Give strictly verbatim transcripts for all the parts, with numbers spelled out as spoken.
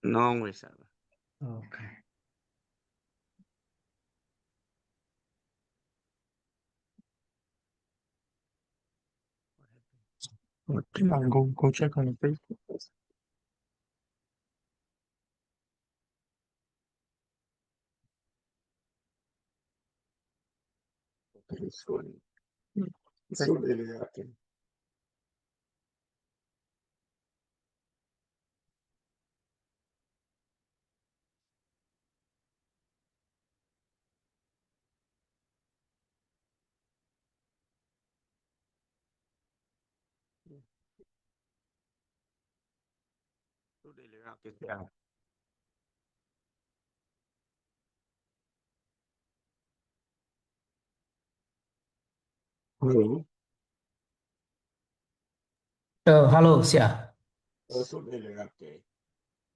No, we saba. Okay. What happened? Go, go check on the Facebook. Hello. Ơ, hello, sia. Ơ, sut Daily Ngak Ti.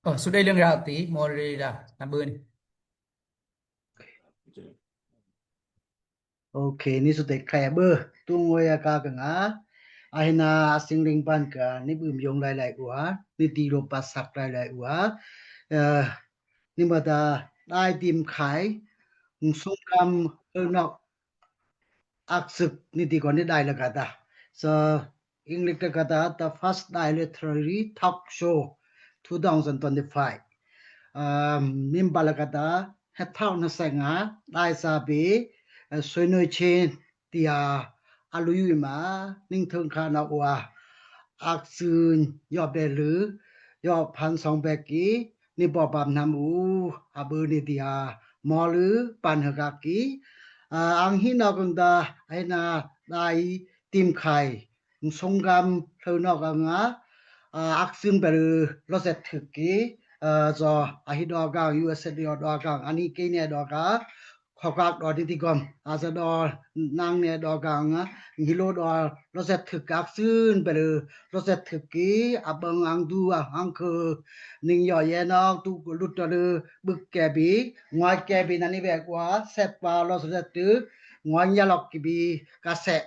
Ơ, sut Daily Ngak Ti, mori da, na bun. Okay, ni sut te kaya bơ, tu ngoi a ka kanga. Ahina a sing ling ban ka, ni bum yong lai lai ua, ni ti ro pasak lai lai ua. Ơ, ni ma ta dai tim khai, ngsung kam, ơ, nok, ak suk ni ti kon ni dai la kata. So, English la kata, the first dai literary talk show, two thousand twenty-five. Um, nim ba la kata, het thau na senga, dai sa bi, eh, soi noi chin, tia, a lui ui ma, ning thong kha na ua. Ak sun, yo be lu, yo phan song be ki, ni bo bam nam u, a bu ni tia, mo lu, pan ha ka ki, a, ang hi na kong da, ai na, dai, tim khai, ngsung kam, thâu no ka nga, a, ak sun be lu, lo set thuk ki, a, so, a hi do kang, U S A do do kang, ani ke ne do ka, khok ak do ni ti gom, a sa do nang ne do kang, a, ngi lo do lo set thuk ak sun be lu, lo set thuk ki, a bang ang du, a, ang ke, ning yo ye nok, tu lut do lu, buk ke bi, ngoi ke bi, na ni be kwa, set pa, lo set thuk, ngoi ya lok ki bi, ka se,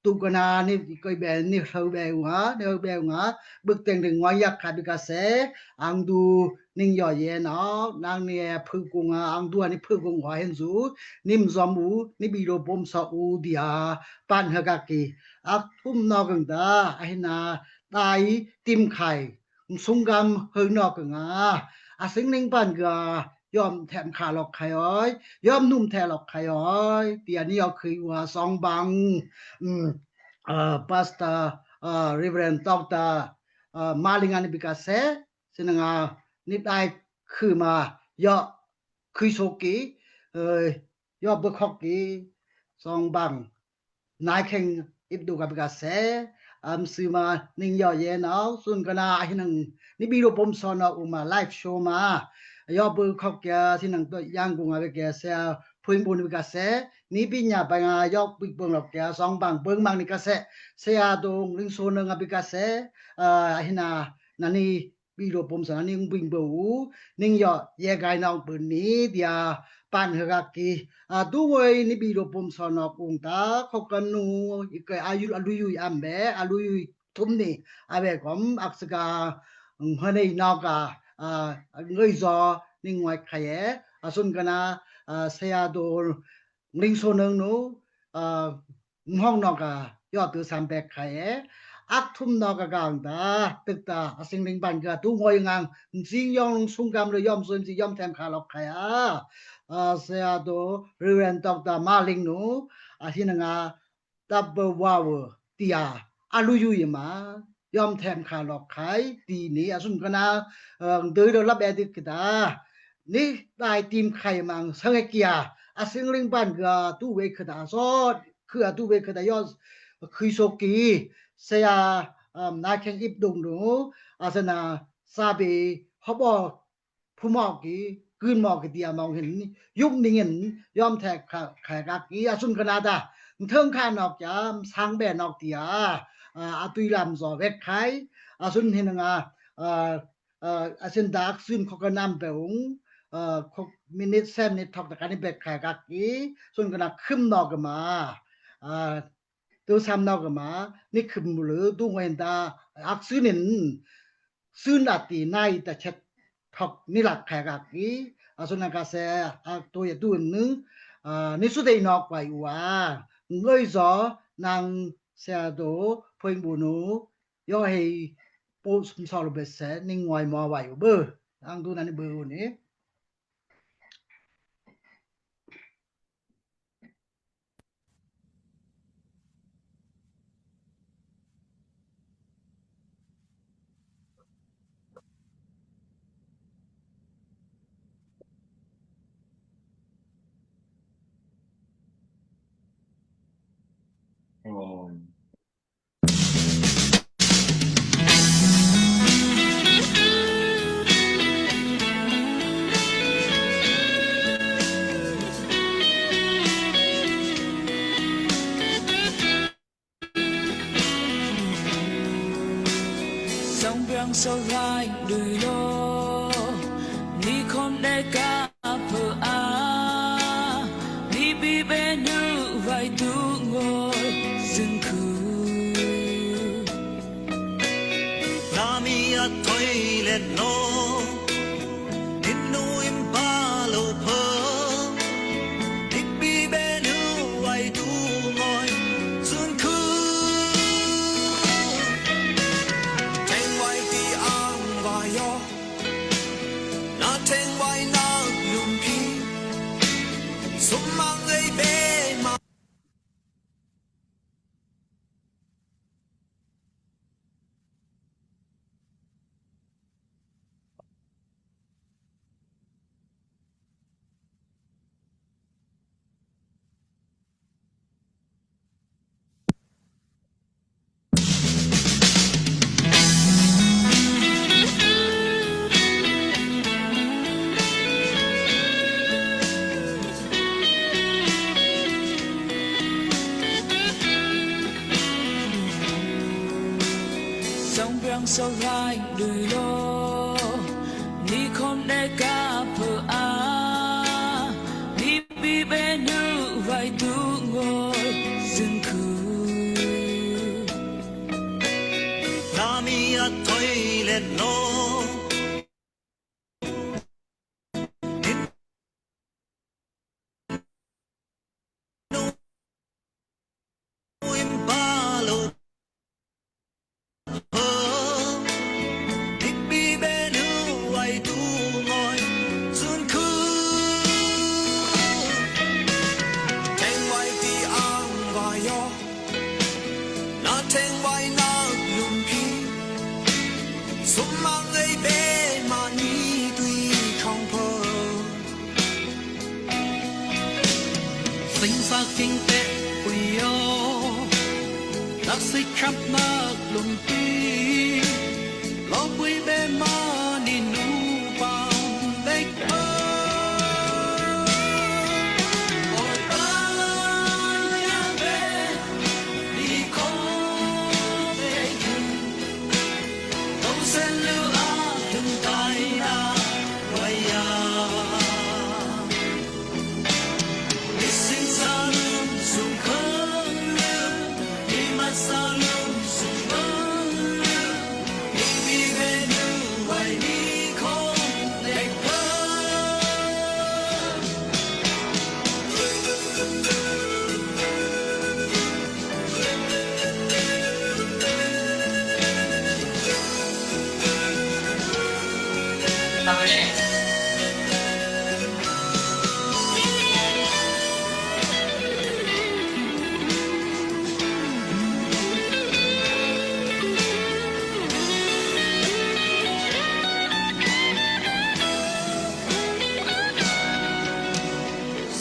tu kena ni koi be ni hleu be nga, ni hleu be nga, bek teng deng ngoi yak kha bi ka se, ang du ning yo ye no, nang ni phu kung a, ang du ni phu kung wa hen zu, nim zom u, ni bi lo bom sa u dia, pan ha ka ki, ak thum no keng da, a hina, dai, tim khai, ngsung kam hơi nok nga. A sing ling ban ga yom them kha lok khai oi, yom num the lok khai oi. Tia ni yo khui wa song bang, mm, uh, Pastor, uh, Reverend Doctor, uh, Maling ani bi ka se, sinanga ni dai khui ma yo khui so ki, uh, yo bơ khok ki, song bang. Nai kheng ip du ka bi ka se, am, sima ning yo ye no, sun kena a hinang ni bi lo pom so no u ma live show ma. Yo bơ khok kia sinang to yang kung a bi ka se, phuing bun bi ka se, ni bi nya ba nga yo bi bơng lok kia, song bang bơng mang ni ka se, se a dong ling so nang a bi ka se, a hina na ni bi lo pom sa na ni bing bơ u, ning yo ye gai nong bơ ni dia pan ha ka ki. A, tu woi ni bi lo pom sa no kung ta, khok ka nu, i ke a yu, a lu yu i am be, a lu yu i thum ni, a be kom, ak sika, ng hane i nok a, a, ngoi zo, ning wai kha ye, a sun kena, a, se a do, ling so nang nu, a, Mhong nok a, yo tu sam bek khai e. Ak thum nok a gang ta, tuk ta, a sing ling ban ka, tu ngoi ngang, sing yong lung sung kam lo yom sun si yom them kha lok khai a. A, se a do, Reverend Doctor Maling nu, a hinanga, tab bơ wa wơ, tia, a lu yu ye ma, yom them kha lok khai, ti ni, a sun kena, a, doi lo lap e ti kita. Ni dai tim khai mang sang e kia, a sing ling ban ka, tu we kha ta sot, Khư a tu we khư ta yo khư so ki, se a, um, na kheng ip dung nu, a se na sa bi hop o phu mo ki, kưn mo ki tia mong hin, yuk ning hin, yom the kha, kha ka ki, a sun kena ta, thơng kha nok ya, sang be nok tia, a, a tui lam zo wek khai, a sun hin nga, a, a, a sin dak sun khok ka nam pe ung, a, khok minit sem ni thok ta kani bek khai kak ki, sun kena khum nok ma, a, tu sam nok ma, ni khum lu, tu nguen ta, ak sun in, sun a ti nai ta chet, khok ni lak khe kak i, a, sŭn nang kase, a, tui a tui ni, a, ni sŭ dei nok wai u a, ngơi zo nang se a do, phŭn bu nu, yo hei, pu sum so lu bê se, ni ngơi mo wai u bơ, ang du nang ni bơ u ni. Sông Brang sông lai đuôi lô, ni khom đe ka pơ a, ni bi bê nu vay tu ngơi dưng khư. Nami a thoi let no, Nin nu im ba lo pơ, dik bi bê nu wai du ngơi dưng khư. Theng wai ti ang wai yo, na theng wai na lum pi, sum mang ei bê ma. Sông Brang sông lai đuôi lô, ni khom đe ka pơ a, ni bi bê nu vay du ngơi dưng khư. Nami a thoi let no. Na theng wai na lum pi, sum mang ei bê ma ni tui khong pơ. Sing sa king te ui yo, na si khap na lum pi. Lo bui bê ma ni nu pang dek. Ôi ba ya bê ni khom dek. Tông sen lu a lum tai na wai ya.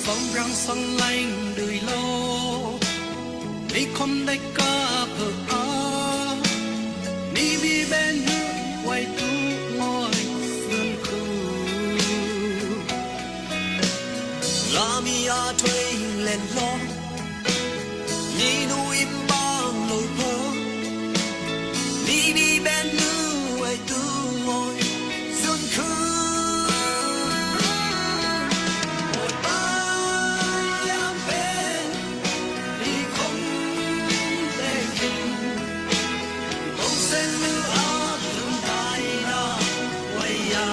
Sông Brang sông lai đuôi lô, ni khom đe ka pơ a, ni bi bê nu vay du ngơi dưng khư. Nami a thoi let no, ni nu im bang lo pơ, ni bi bê nu vay du ngơi dưng khư. Ôi ba ya bê ni khom dek. Tông sen lu a lum tai na wai ya.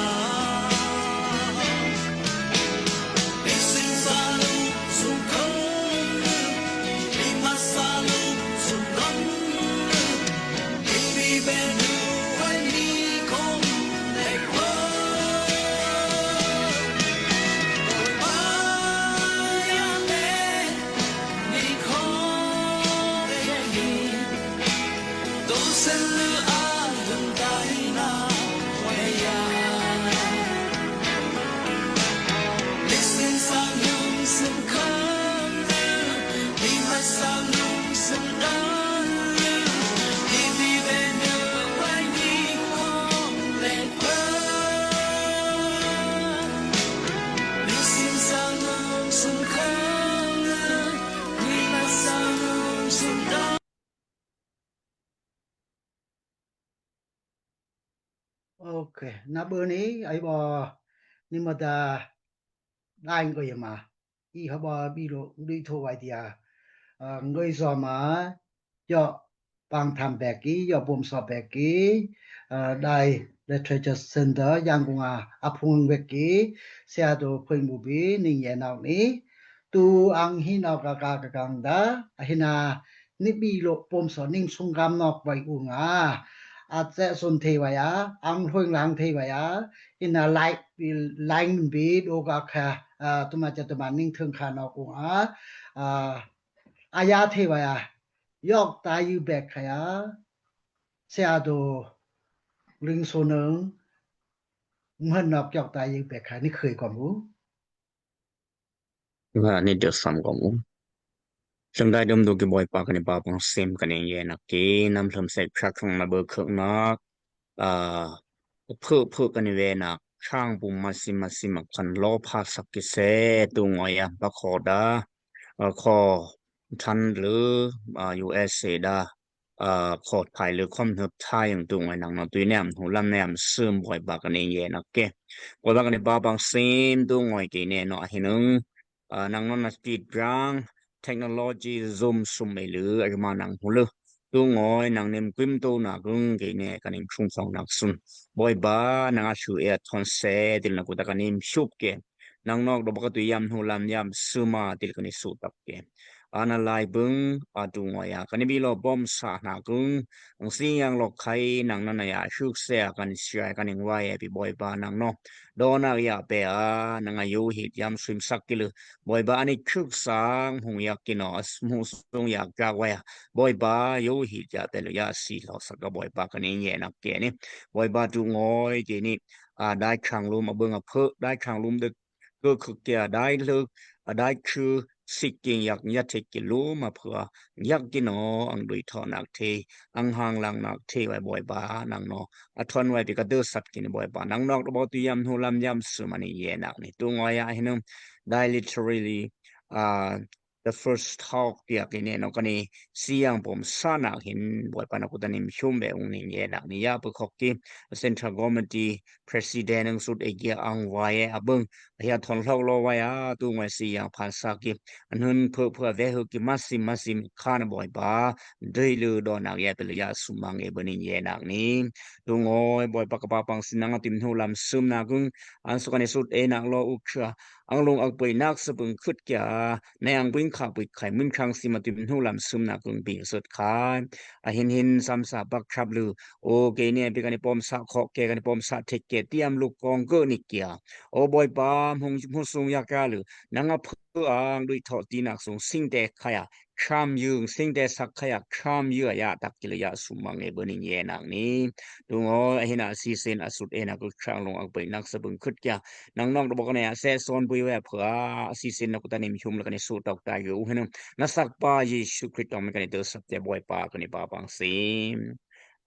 Năk bơni ai bơ ni mă ta đai ngơi ma. I hơ bơ bi lo đuĕ tho wai tia. Ngơi so ma yŏ păng tham bek ki, yŏ bôm so bek ki, đai Literature Center Yang Kung a, a phung bek ki, sia do phung bu bi ning ye nau ni. Tu ang hi nau ka ka ka kang da, a hi na ni bi lo pôm so ning sung gam nok wai u nga. A tse sun the wai a, ang hluing lang the wai a, hi na lai, lai min bi do ka kha, a, tu ma cha tu ma ning thung kha nok u nga. A, a ya the wai a, yok ta yu bek kha ya, sia do ling so nung, mhen nok yok ta yu bek kha ni khơi kom u. Nga ni dơ sam kom u. Sâng dai dơm du ki boi pa kani pa pang sim kani ye nak ki, năm thơm sek chak khang na bơ khơk nak. A, phơ phơ kani we nak, chang bu ma sim ma sim ma khan lo pha sak ki se, tu ngoi a, ba kho da, a, kho than lư, a, U S A da, a, kho thai lư khom hnup thai yang tu ngoi nang no, tui nem, hu lam nem, sơm boi ba kani ye nak ke. Boi ba kani pa pang sim, tu ngoi ki ne no, a hi nung, a, nang no na speed brang, technology zoom sum e lư, a ma nang hu lư. Tu ngoi nang nem kuim tu na kung kei ne ka nem chung song nak sun. Boi ba nang a chu e thon se til na kuta ka nem chup ke. Nang nok do ba ka tu yam hu lam yam suma til ka ni su tak ke. Ana lai bung a tu ngoi a. Ka ni bi lo bom sa na kung. Ang si yang lo khai nang na na ya chuk se a ka ni sia ka ni wai e pi boi ba nang no. Do na ya pe a nang a yu hit yam swim sak ki lư. Boi ba ani chuk sang hung yak ki no, as hung sung yak jak wai a. Boi ba yu hit ya pe lư ya si lo sak ka boi ba ka ni ye nak ke ni. Boi ba tu ngoi ke ni. A dai chang lum a bung a phơ, dai chang lum de kơ khư kia dai lư, a dai chư sik king yak ya thek ki lum a phơ. Yak ki no ang dui tho nak the, ang hang lang nak the wai boi ba nang no. A thon wai pi ka dơ sat ki ni boi ba nang nok do ba tu yam hu lam yam suma ni ye nak ni. Tu ngoi a hi nung dai literally, a, the first talk tia ki ne no ka ni si yang bom sa nak hin boi pa na kuta ni mchum be ung ni ye nak ni ya pu khok ki Central Committee President ang sut e gia ang wai e a bung. A hia thon lhok lo wai a tu ngoi si yang phan sa ki. An hun phơ phơ ve hu ki ma sim ma sim khan boi ba. Dui lư do nak ye pe lư ya sum mang e bơ ni ye nak ni. Tu ngoi boi ba ka pa pang si nang a tim hu lam sum nak kung. An su ka ni sut e nak lo u kha. Ang lung ak pui nak sa bung khut kia. Nai ang bung kha pui khai mun khang si ma tim hu lam sum nak kung bing sut khai. A hin hin sam sa bak chap lư. O ke ne pi ka ni pom sa khok ke ka ni pom sa thek ke tiam luk kong kơ ni kia. O boi pa hung hung sung yak ka lư. Nang a phơ ang dui tho ti nak sung sing te khaya. Kham yung sing te sak khaya kham yung a ya tak ki lư ya sum mang e bơ ni ye nak ni. Tu ngoi a hin a si sin a sut e nak kung chang lung ak pui nak sa bung khut kia. Nang nok do bok ne a se son bui we phơ a si sin na kuta ni mchum lư ka ni su tok ta yu hin. Na sak pa Jisu Krist tong mi ka ni dơ sat te boi pa ka ni pa pang sim.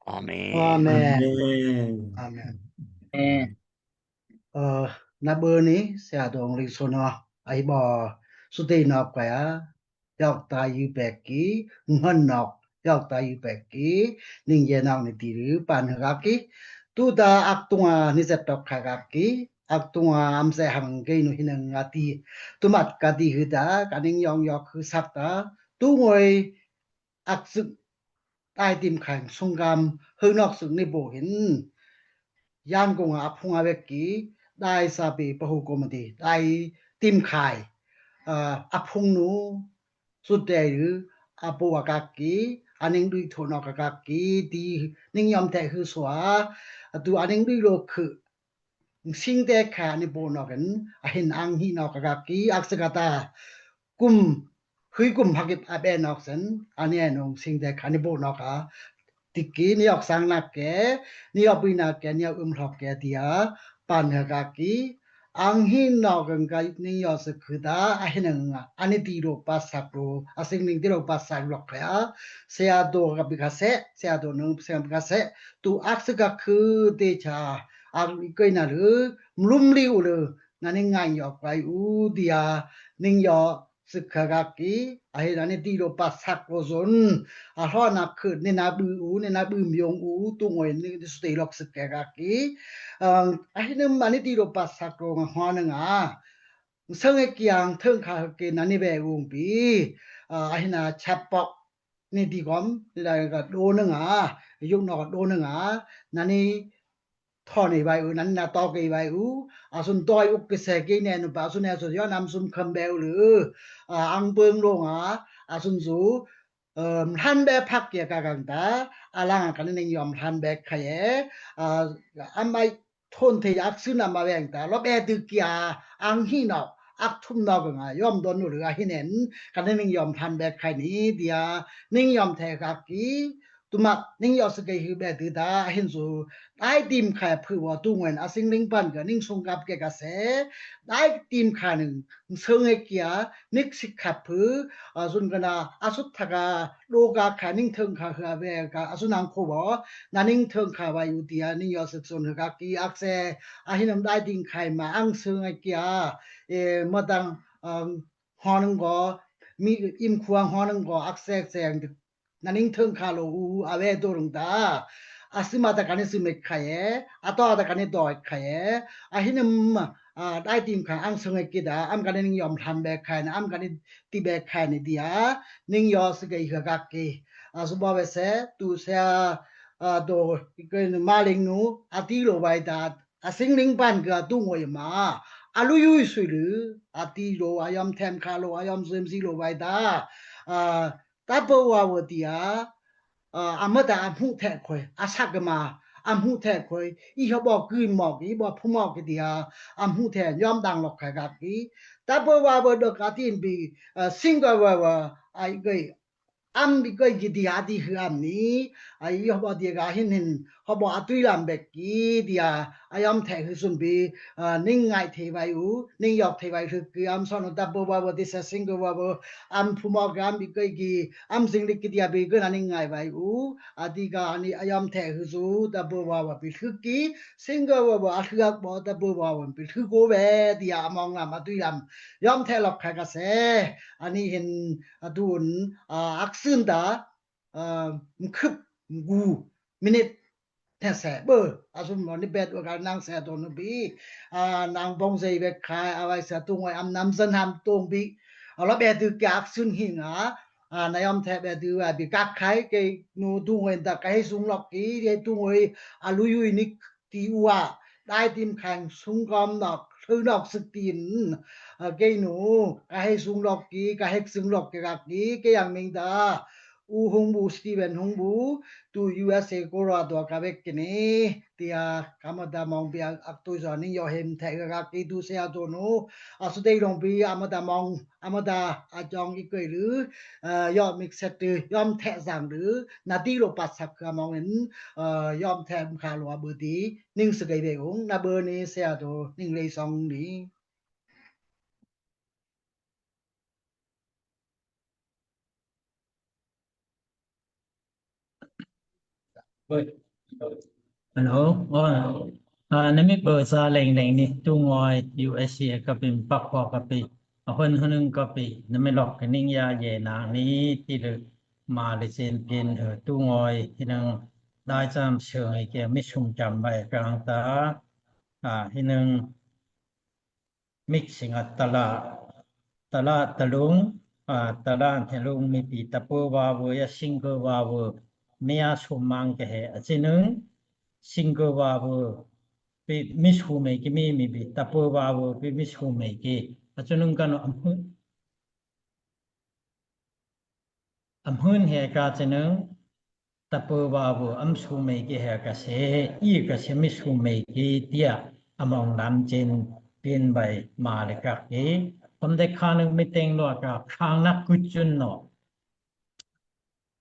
Amen. Amen. Amen. Amen. Ơ, na bơ ni sia dong ling so no ai bơ su te nok kwa ya. Yok ta yu bek ki, ngon nok yok ta yu bek ki, ning ye nok ni ti lư pan hơ gak ki. Tu ta ak tung a ni zet tok kha gak ki, ak tung a am se hang ke nu hi nang a ti. Tu mat ka ti hư ta, ka ning yong yok hư sak ta. Tu ngoi ak suk tai tim khai sung gam hư nok suk ni bo hin. Yan kung a phung a wek ki dai sa pi pa hu komiti dai tim khai a phung nu sut dei lư a bo a gak ki a ning dui tho nok a gak ki ti ning yom te hư sua a tu a ning dui lo khư. Sing te kha ni bo nok en a hin ang hi nok a gak ki ak sik a ta kum hui kum phakit a be nok sen a ni a nung sing te kha ni bo nok a. Ti ki ni yok sang nak ke ni yok bui nak ke ni yok um lhok ke tia pan hơ gak ki ang hi nok en ka ni yok sik khư ta a hin ang a ni ti lo pa sak lo a sing ning ti lo pa sak lok ke a. Sia do ka bi ka se sia do nung sia bi ka se tu ak sik a khư te cha. Ak kơi na lư mlum liu lư na ning ngai yok kai u tia ning yok sik kha kaki, ahi nani ti lo pasak lo zon, a hlo na khut ni na bu u, ni na bu myong u, tu ngoi ni, ni sute lok sik kha kaki. Ahi nem ani ti lo pasak lo nga hwa nga. Seng e kiang theng kha ke nani be ung pi, ahi na chapok ni ti kom, ni da ka do nga, yung no ka do nga, nani thon i bai u, nani na tok i bai u, a sun toi uk ki se ki ne nu pa sun e so yo nam sum kham be u lu, a, ang bung lo nga, a sun su, um, hlan be phak kia ka kang ta, a lang ka ni ning yom hlan be kha ye, a, am ai thon the ak sun am a weng ta, lo be tu kia, ang hi no, ak thum no ka nga, yom don u lu a hi nen, ka ni ning yom hlan be kha ni, dia, ning yom the kaki, tu mak ning yo se kei hu be tu ta, hin su, dai tim kha phu wo tu nguen a sing ling pan ka ning sung kap ke ka se, dai tim kha ning, seng e kia, nik sik kha phu, a sun ka na, a sut tha ka, do ka kha ning theng kha hu a be ka, a sun ang kho wo, na ning theng kha bai u tia, ning yo se sun hu kaki ak se, a hin am dai tim kha ma ang seng e kia, e, ma tang, um, hwa nung ko, mi im khua hwa nung ko, ak se, ak se, ang Na ning theng kha lo u a we to rung ta. A sima ta ka ni sima kha ye, a to ta ka ni to kha ye. A hi nem, a, dai tim kha ang sung e ki ta, am ka ni ning yom hlan be kha ne, am ka ni ti be kha ne dia. Ning yo si ke i kha kak ki. A su ba we se, tu se a, a, do, i ke ma ling nu, a ti lo wai ta, a sing ling pan ke a tu ngoi ma. A lu yui sui lu, a ti lo, a yom them kha lo, a yom sem si lo wai ta. A, Ta bơ wa wơ tia, a, a mơ ta a mhu the khoi, a sak ma, a mhu the khoi, i hơ bơ gui mok, i bơ phu mok tia, a mhu the yom dang lok khai gak i. Ta bơ wa wơ dok a tin bi, a, sing gơ wơ wơ, a, i gơi, am bi gơi ki tia ti hư am ni, a, i hơ bơ tia ga hin hin, hơ bơ a tui lam bek ki tia, a yom the hư sun bi, a, ning ngai the wai u, ning yok the wai hư ki am son ta bơ wa wơ ti sa sing gơ wa wơ, Am phu mok ke am bi kơi ki, am sing lik ki tia bi kơi na ning ngai wai u, a ti ka ani a yom the hư su, ta bơ wa wơ bi hư ki, sing gơ wa wơ a hư ak bơ ta bơ wa wơ bi hư ko we, tia a mong lam a tui lam. Yom the lok khai ka se, ani hin a tun, a, ak sưng ta, a, mkhıp, mgu, minit, the se bơ, a sum lo ni bet wa ka nang se to nu bi, a, nang bong se i bet khai, a wai se tu ngoi am nam sen ham tong bi, a lo bet tu kak sun hing a, a, na yom the bet tu wa bi kak khai ke nu tu ngoi ta ka he sung lok ki, de tu ngoi a lu yui ni ti ua, dai tim khang sung kom nok, hư nok sik tin, a, ke nu, ka he sung lok ki, ka he sung lok ke kak ki, ke yang ming ta, U Hung Bu, Steven Hung Bu, tu U S A ko ra tua ka bek kini, tia ka mơ ta mong bi ak tui so ning yo hem the ka ki tu se a to nu, a su te long bi a mơ ta mong, a mơ ta a jong i kơi lu, a, yo mik set tu, yom the zang lu, na ti lo pat sak ka mong en, a, yom the kha lo a bơ ti, ning se kơi be ung, na bơ ni se a to, ning lei song ni. Hello. Ơ, a, na mi bơ sa leng leng ni, tu ngoi U S A ka pi, pak ko ka pi, a hon hon ka pi, na mi lok ka ning ya ye na ni ti lu ma le sen pin, ơ, tu ngoi, hi nang dai cham seng i ke mi sung cham bai kang ta, a, hi nang Mik sing a tala, tala talung, a, tala talung mi pi ta pơ wa wơ ya sing gơ wa wơ, mi a su mang ke he, a chi nung, sing gơ wa wơ, pi mi su mei ki mi, mi pi ta pơ wa wơ, pi mi su mei ki, a chi nung ka no am hưn. Am hưn he ka chi nung, ta pơ wa wơ am su mei ki he ka se, i ka se mi su mei ki tia, a mong lam chin, pin bai ma le kak ki. Kom de kha nung mi teng lo ka khang nak kut chun no.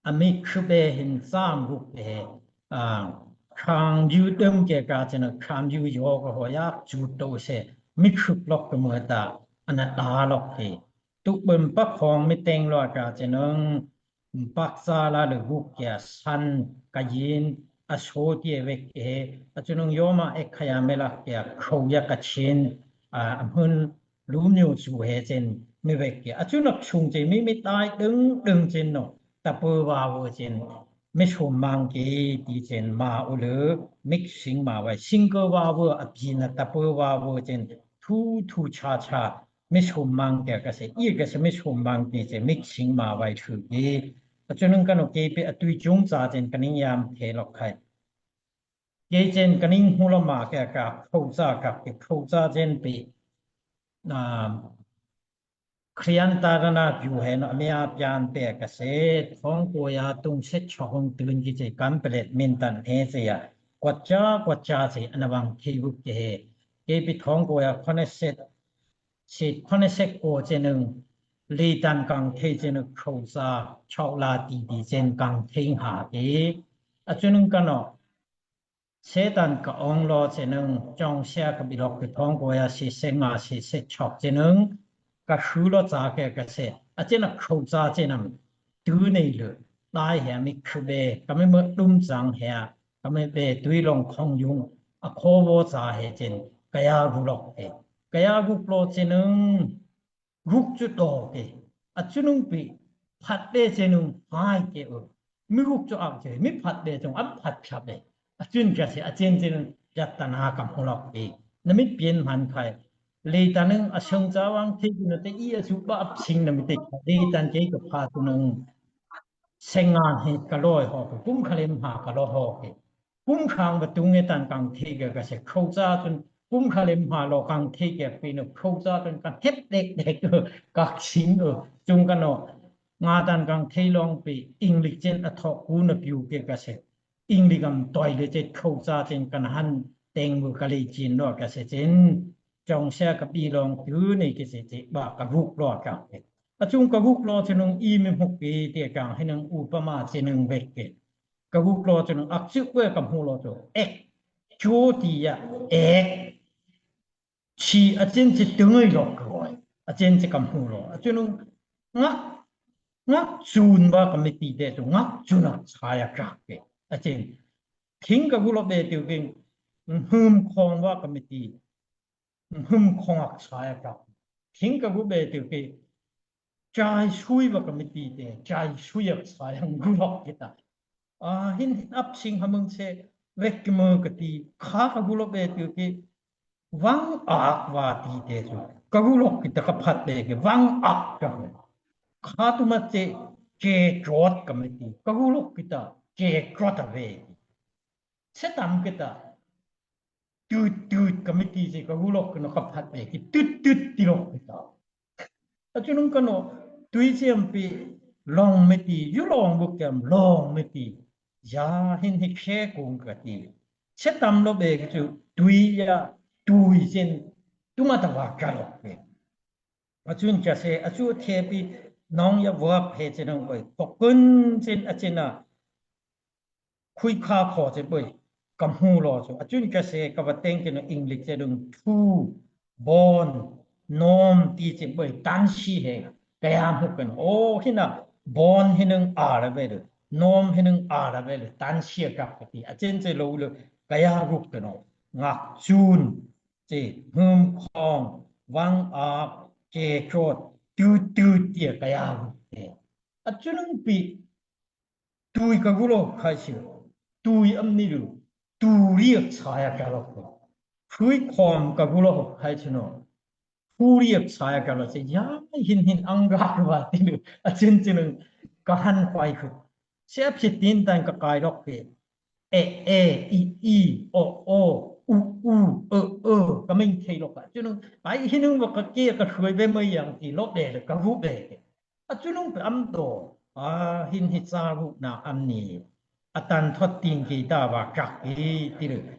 A mi khu be hin sam ruk he, a, khang yu dum ke ka chi nung khang yu yo ka ho ya chu to se, mi khu lok ka mơ ta, a na ta lok he. Tu bum pak khong mi teng lo ka chi nung, Pak sa la le guk kia san ka yin a so tie wek he, a chu nung yom a ek khaya me lak kia khâu ya ka chin, a, am hưn လူမျိုးစုဟဲချင် မ့ၢ်ဝဲက့ အချူနက်ဆူၣ်ချင် မ့ၢ်မ့ၢ်တၢ်ဒိၣ်ဒိၣ်ချင်နီၤ တပၢဝါဝဲချင် မ့ၢ်ဆူၣ်မၢင်က့ၤ တံၢ်ချင်မၤအိၣ်လၢ မိၣ်စ့ၣ်မၤဝဲ single ဝါဝဲ အပျံၤနၤ တပၢဝါဝဲချင် ထူထူဆါဆါ မ့ၢ်ဆူၣ်မၢင်က့ၤကစ့ၢ် အံၤကစ့ၢ် မ့ၢ်ဆူၣ်မၢင်က့ၤကစ့ၢ် မိၣ်စ့ၣ်မၤဝဲဆူၣ်က့ၤ အချူနုၢ်ကနီၤ က့ၤပ့ၤအသွံၣ်ကၠူၣ်စၢ်ချင် ကနံၣ်ယၢမ်ၢ်ထဲလီၤခဲ က့ၤချင် ကနံၣ်ဟူလီၤမးက့ၤ ကခူၣ်စၢ်က့ၤ ကခူၣ်စၢ်ချင်ပ့ၤ ခရံာ်တၢ်ရနၢ်ပျူၤဟဲနီၤ အမ့ၢ်အပျၢၼ်ပဲာ်ကစ့ၢ် ထောင်ကိုးရာသုံးဆယ့်ခြောက် ဟုၣ်တုၤက့ၤစ့ၢ် ကမ်ပလၢတ် မ့ၢ်တၢ်န့ၣ်စ့ၢ်ယၤ ကွၢ်စၢ်ကွၢ်စၢ်စ့ၢ် အနဝံၤထံဂုၢ်ကဟဲ က့ၤပ့ၤ ထောင်ကိုးရာခုနစ်ဆယ့် ခုနစ်ဆယ့်ကိုးချင်နုၢ် လေတပ် ကင်ထီၣ်ချင်နုၢ် ခူၣ်စၢ် ခြောက်လ တံၢ်တံၢ်ချင် ကင်ထီၣ်ဟးက့ၤ အချူနုၢ်ကနီၤ စစ်တပ်ကအုပ်ချုပ်ချင်နုၢ် ကျောင်းဆရာကဘီလီၤက့ၤ ထောင်ကိုးရာဆယ့်ငါး ဆယ့်ခြောက်ချင်နုၢ် ကဃုလီၤစၢ်က့ၤကစ့ၢ် အချ့နခူၣ်စၢ်ချင်နုၢ် တုၤန့ၣ်လၢ တၢ်ဟဲမ့ၢ်ခုၣ်ဘဲ ကမ့ၢ်မၢတုမ်စၢ်ဟဲ ကမ့ၢ်ဘဲ သွံၣ်လွင်ၣ်ခွင်ယုင် အခီဝီစၢ်ဟဲချင် ကယၤဂုၢ်လီၤက့ၤ ကယၤဂုၢ်လီၤချင်နုၢ် ဂုၢ်ကၠူၣ်တီၤက့ၤ အချူနုၢ်ပ့ၤ ဖးဘဲချင်နုၢ် ဟဲက့ၤအီၤ မ့ၢ်ဂုၢ်ကၠူၣ်အီၤက့ၤ မ့ၢ်ဖးဘဲချင် အဖးဖျပ်ဘဲ အချူနုၢ်ကစ့ၢ် အချ့ချ့နုၢ် ယတနာ်ကမူလီၤက့ၤ နမ့ၢ်ပျ့ၤမၢၼ်ၶၢၣ် လေတပ်နုၢ် အဆၢင်စၢ်ဝၢင်းထံက့ၤနုၢ် တအံၤအစုဘၣ်အဖျိနမ့ၢ်တ့ၢ် လေတပ်က့ၤကဖးသူနုၢ် ဆယ်ငါနှစ် ကလီၤဟီၣ်က့ၤ ကုမ်ခလ့မဟါကလီၤဟီၣ်က့ၤ ကုမ်ခၢင်ပတုၤန့ၣ် တပ်ကင်ထီၣ်က့ၤကစ့ၢ် ခူၣ်စၢ်ချင် ကုမ်ခလ့မဟါလီၤကင်ထီၣ်က့ၤ ပ့ၤနုၢ် ခူၣ်စၢ်ချင် ကဟ့ၣ်ဒဲးဒဲး ကၢ်ဆံၣ်အီၤ အချူနုၢ်ကနီၤ ငါတပ်ကင်ထီၣ်လီၤပ့ၤ အ့လံးချင် အထိၣ်ကူနပျူၤက့ၤကစ့ၢ် အ့လံးကမ်တွဲလၢချ့ ခူၣ်စၢ်ချင် ကနဟၣ်တဲင်မုၢ်ကလံၤကၠ့ၣ်ဒီးကစ့ၢ်ချင် ကျောင်းဆရာကဘီလီၤတုၤန့ၣ်ကစ့ၢ်ချ့ ဘၣ်ကဂုၢ်လီၤက့ၤ အချူနုၢ်ကဂုၢ်လီၤချင်နုၢ် အံၤမ့ၢ်မုၢ်က့ၤတ့ၢ်ကၢ်ဟဲနုၢ် ဥပမာချင်နုၢ်ဝဲက့ၤ ကဂုၢ်လီၤချင်နုၢ် အစုဘၣ်ကမူလီၤက့ၤ အဲး ကၠိတံၢ်ယၤ အဲး ဆံး အချ့ချ့တုၤလီၤက့ၤ အချ့ချ့ကမူလီၤ အချူနုၢ် ငါး ငါးစွၣ်ဝဲကမ့ၢ်တံၢ်ဒဲးဆူ ငါးစွၣ်အဆါယကၢ်က့ၤ အချ့ ထံကဂုၢ်လီၤဘဲတုၤက့ၤ ဟုမ်ခွင်ဝဲကမ့ၢ်တံၢ် ဟုမ်ခွင်အဆါယကၢ် ထံကဂုၢ်ဘဲတုၤက့ၤ ကၠဲးဆွံဝဲကမ့ၢ်တံၢ်ဒဲး ကၠဲးဆွံအဆါယဂုၢ်လီၤက့ၤတၢ် အဟ့ၣ်အပ်ဆံးဟမုၢ်ဆ့ ဝဲကမၢကတံၢ် ခါကဂုၢ်လီၤဘဲတုၤက့ၤ ဝၣ်အၢၣ်ဝဲတံၢ်ဒဲးဆူ ကဂုၢ်လီၤက့ၤတၢ်ကဖးဘဲက့ၤ ဝၣ်အၢၣ်ကၢ် ခါတမံၤဆ့ ကဲးကၠွတ်ကမ့ၢ်တံၢ် ကဂုၢ်လီၤက့ၤတၢ် ကဲးကၠွတ်အဝဲက့ၤ ဆဲးတမ်းက့ၤတၢ် တုတ်တုတ်ကမ့ၢ်တံၢ်ဆ့ ကဂုၢ်လီၤက့ၤနီၤ ကဖးဘဲက့ၤ တုတ်တုတ်တံၢ်လီၤက့ၤတၢ် အချူနုၢ်ကနီၤ တွံၢ်ဆ့မ်ပ့ၤ လွင်ၢ်မ့ၢ်တံၢ် ယူၢ်လွင်ၢ်ဘုၣ်ကၢမ်ၢ် လွင်ၢ်မ့ၢ်တံၢ် ယၤဟ့ၣ်ဟ့ၣ်ခဲကုင်ကတံၢ် ဆဲးတမ်းလီၤဘဲက့ၤဆူ တွံၢ်ယၤ တွံၢ်ဆ့ တုၤမၤတဝၤကၢ်လီၤက့ၤ အချူနုၢ်ကစ့ၢ် အချူအထဲပံၤ နောင်ယဝၢပ်ဟဲဆ့နုၢ်ဘၣ် ပကွၢ်ဆ့ အချ့နၤ ခွံခါခီဆ့ဘၣ် ကမူလီၤဆူ အချူနုၢ်ကစ့ၢ် ကဝဲတဲင်က့ၤနုၢ် အ့လံးဆ့နုၢ် ထူ ဘွန် နွမ် တံၢ်ဆ့ဘၣ် တၢ်ဆံးဟဲ ကယၤမုၢ်ကနီၤ အိၣ်ဟ့ၣ်နၤ ဘွန်ဟ့ၣ်နုၢ်အါလၢဝဲလၢ နွမ်ဟ့ၣ်နုၢ်အါလၢဝဲလၢ တၢ်ဆံးအကပ်ကတံၢ် အချ့ချ့လီၤလၢ ကယၤဂုၢ်ကနီၤ ငါးစွၣ် ဆ့ ဟုမ်ခွင် ဝၣ်အၢၣ် ကဲးကၠွတ် တုတ်တုတ်တံၢ် ကယၤဂုၢ်က့ၤ အချူနုၢ်ပံၤ တွံၢ်ကဂုၢ်လီၤခါဆ့ တွံၢ်အမံၤဒုး တွံၢ်ရီးအဆါယကၢ်လီၤက့ၤ ခွံခွင်ကဂုၢ်လီၤခါဆ့နီၤ ခွံရီးအဆါယကၢ်လီၤဆ့ ယၤဟ့ၣ်ဟ့ၣ်အင်္ဂါကဝဲတံၢ်လၢ အချ့ချ့နုၢ် ကဟၣ်ခွဲးခုၣ် ဆဲးဖျဲးတံၢ်တၢ်ကကဲးလီၤက့ၤ အဲ အဲ အံ အံ အီ အီ အူ အူ အၢ အၢ ကမ့ၢ်ထဲလီၤက့ၤ အချူနုၢ် ပဟ့ၣ်နုၢ်ဝဲကကဲးကဃုဘဲမ့ၢ်ယၤတံၢ်လီၤဘဲလၢကဂုၢ်ဘဲက့ၤ အချူနုၢ်ပံၤအမတီၢ် အဟ့ၣ်ဟ့ၣ်စၢ်ဂုၢ်နၤအမံၤ အတၢ်ထီၣ်တံၢ်က့ၤတၢ်ဘၣ်ကၢ်က့ၤတံၢ်လၢ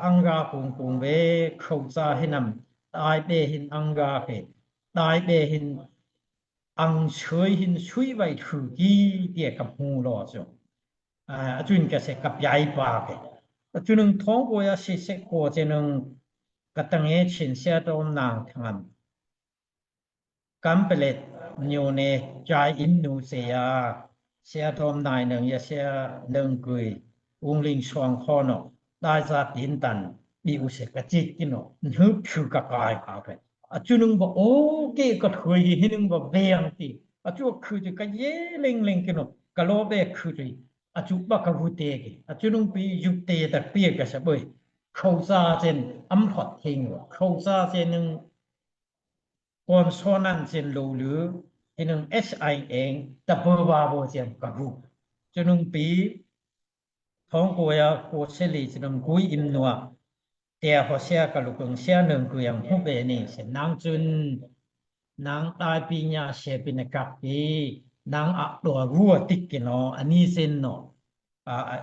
အင်္ဂါကုင်ကုင်ဝဲ ခူၣ်စၢ်ဟ့ၣ်နၤ တၢ်ဘဲဟ့ၣ်အင်္ဂါက့ၤ တၢ်ဘဲဟ့ၣ် အင်ဆွံဟ့ၣ်ဆွံဝဲထုးကံတံၢ်ကမူလီၤဆူ အချူနုၢ်ကစ့ၢ် ကပျဲပာ်က့ၤ အချူနုၢ် ထောင်ကိုးရာဆယ့်ကိုးဆ့နုၢ် ကတငဲးဆ့ၣ် ဆရာတော်နိုင်ထံ ကမ်ပလၢတ် မြို့နယ် ကြာအင်းမြို့ စ့ၢ်ယၤ ဆရာတော်နိုင်ထံ ယဆရာ နုၢ်ကွံာ် ဦးလင်းဆွမ်း ခီနီၤ တၢ်စၢ်တံၢ်တၢ် ဘံၣ်အူစ့ၢ်ကၠံၣ်ကနီၤ နုၢ်ဖုကကဲးဟးဖဲ A chu nung ba o ke ka thoi hi nung ba beng ti. A chu khư chu ka ye leng leng ke no. Ka lo be khư chu. A chu ba ka gu te ke. A chu nung pi yu te ta pi ka sa boi. Khâu sa chen am thot thing. Khâu sa chen nung kon so nan chen lo lu. Hi nung S I N ta bo ba bo chen ka gu. Chu nung pi Thong ko ya ko seli chinung kui im nua. Tia ho sia ka lukung sia nung kui yang hu be ni se nang chun. Nang tai pi nya se pi na kak pi. Nang a dua rua tik ki no, ani sin no. A, a,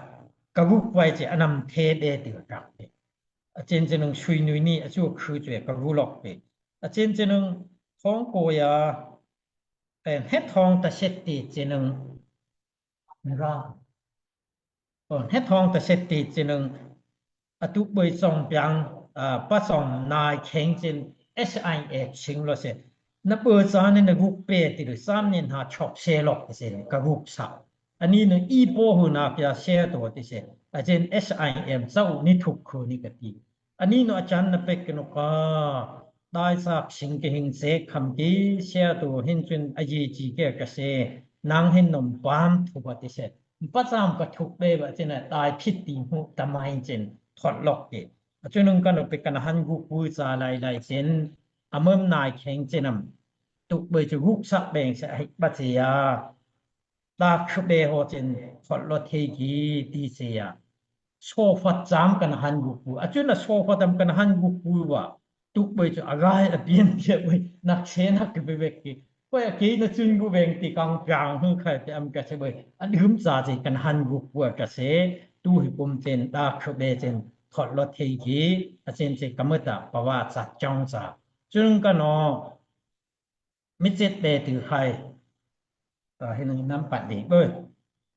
ka guk wai che anam the de ti kak pi. A chen chinung sui nui ni, a chu khư chwe ka gu lok pi. A chen chinung thong ko ya, eh, he thong ta set ti chinung. Nga. Ơ, he thong ta set ti chinung a tu bơi song piang, a, pa song nai kheng chin S I F sing lo se. Na bơi sa ni na guk pe ti lu sam ni ha chok se lok ti se ka guk sa. Ani no i po hu na pia se to ti se. A chin S I F sau ni thuk khu ni ka ti. Ani no a chan na pek ke no ka. Dai sak sing ke hing se kham ki sia tu hin chun a ye chi ke ka se. Nang hin nom pam thu ba ti se. Mpacham ka thuk be ba chin a dai phit ti hu ta mai chin thot lok ke. A chunung ka no pek ka na han guk pui sa lai lai chin. A mom nai kheng chin am. Tuk be chu guk sak beng se a hik ba se ya. Dak khbe ho chen thot lo thei ki ti se ya. Sophat cham kan han guk pu. A chun a sophat am kan han guk pu wa. Tuk boi chu a gai a pian tia boi. Nak se nak ke bek ki. Koi a kei na chun gu beng ti kang piang hung khai pe am ka se boi. A dum cha che kan han guk pu a ka se. Tu hi kum chen dak khbe chen thot lo thei ki. A chen che ka mata pa wa cha chong cha. Chun ka no. Mi chet be ti khai. Ơ, hi nung nam pat di boi.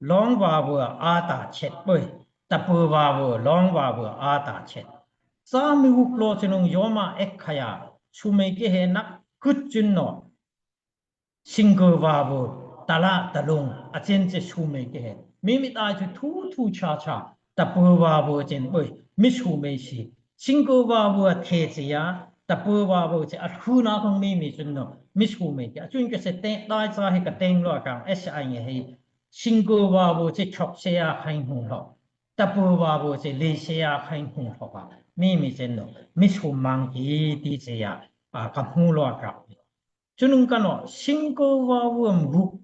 Long wa wa a ta chet boi. Ta pu wa wa, long wa wa a ta chet. Sa mi guk lo chinung yoma ek khaya. Su me ke he nak kut chun no. Sing ko wa wa, ta la ta lung. A chen che su me ke he. Mi mi ta chu thu thu cha cha. Ta pu wa wa chen boi. Mi su me si. Sing ko wa wa the che ya, ta pu wa wa che a khu na khong mi mi chun no, mi su me ke. A chun ke se te dai cha he ka teng lo kang, S I he. Sing ko wa wa che chok se ya khain hung lo. Ta pu wa wa che le se ya khain hung lo ka. Mi mi chen no, mi su mang ki ti che ya, a ka hung lo ka. Chunung ka no, sing ko wa wa mruk.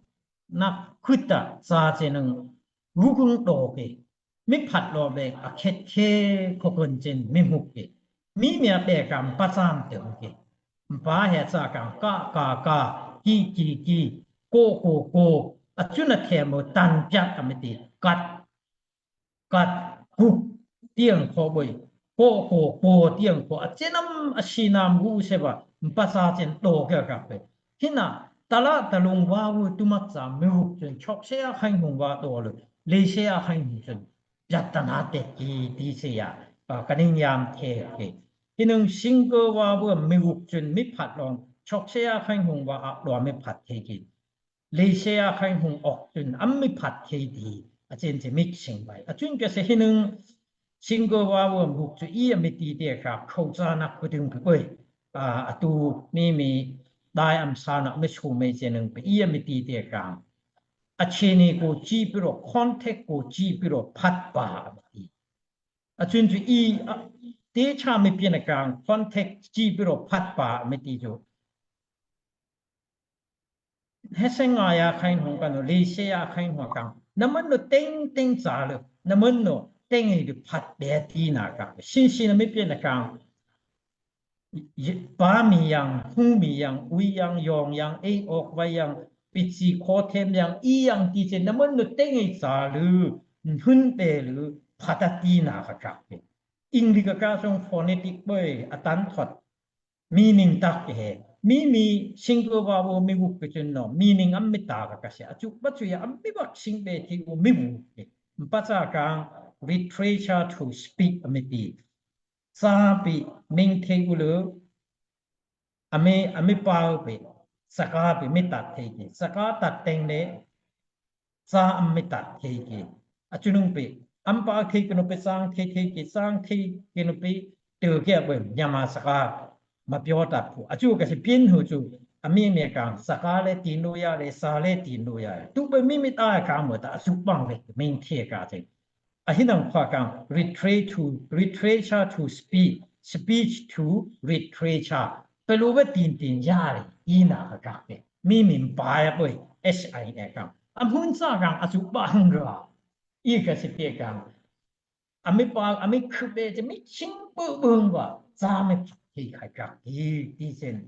Nak khuta cha chenung rukung do ke. Mi phat lo be a khet khe khokon chen mi muk ke. Mi mi a be kam pa cham te ke. Mpa he cha kam ka ka ka, ki ki ki, ko ko ko. A chun a the mo tan piat a mi ti. Kat kat kuk tiang kho boi. Ko ko ko tiang kho. A chenam a sinam gu se ba. Mpa sa chen do ke ka pe. Hina, ta la ta lung wa wu tu mak sa mi huk chun chok se a khain hung wa do lu. Le se a khain hung chun. Piat ta na te ki ti se ya. Ka ning yam the ke. Hi nung sing ko wa wu mi huk chun mi phat long. Chok se a khain hung wa a do mi phat the ki. Lei se a khain hung ok chun am mi phat thei di, a chen che mik sing bai. A chun ke se hi nung sing ko wa wa muk chu i a mi ti te ka khâu cha nak ku tung pe oi. A, a tu mi mi dai am sa nak mi su mei che nung pe i a mi ti te ka. A che ni ko chi pi ro contact ko chi pi ro phat pa a mi ti. A chun chu i, a, te cha mi pian a kang contact chi pi ro phat pa a mi ti chu. He se ngai a khain hung ka no, lei se a khain hung kang. Na man no teng teng cha le, na man no teng i du phat be ti na ka. Sin sin mi pian a kang. Pa mi yang, hu mi yang, ui yang, yong yang, ei ok wai yang, pi chi kho them yang, i yang ti che, na man no teng i cha le, hun be le, phat a ti na ka ka. Ing li ka ka song phonetic boi, a tan thot. Meaning tak ke he. Mi mi sing ko wa wo mi wuk ke chun no. Meaning am mi tak ka se. A chu ba chu ya am mi bak sing be ti wo mi wuk ke. Mpa cha kang literature to speak a mi ti. Sa pi ming thei u le. A mi, a mi pau pi. Saka pi mi tat thei ke. Saka tat teng le. Sa am mi tat thei ke. A chunung pi. Am pa thei ke no pi sang thei thei ke sang thei ke no pi. Te ke a boi nyama saka. မပြောတတ်ဘူး။ အကျိုးကစီး ပျင်းဟူးကျိုး အမီးမီးကံ စကားလည်း တင်လို့ရတယ်၊ စာလည်း တင်လို့ရတယ်။ သူပဲ မီးမီးတၢ်အခါ မတၤအကျိုးဘၣ်ဝဲ မင်းထေးကါတဲ့ အဟိနံခွါကံ literature to, literature to speech, speech to literature ပဲလိုပဲ တင်တင်ရတယ်။ အီနၤကကပဲ မီးမီးပါယပဲ SIN ကံ အမုၢ်စၢ်ကံ အကျိုးဘၣ်ဟူးဂၤ အံၤကစီးပျဲကံ အမ့ၢ်ပာ် အမ့ၢ်ခုးဘဲ တမ့ၢ်ဆင်းဘိဘိဘၣ် စၢ်မ့ၢ်ဖးထေးခါကကံ တံၢ်စ့ၢ်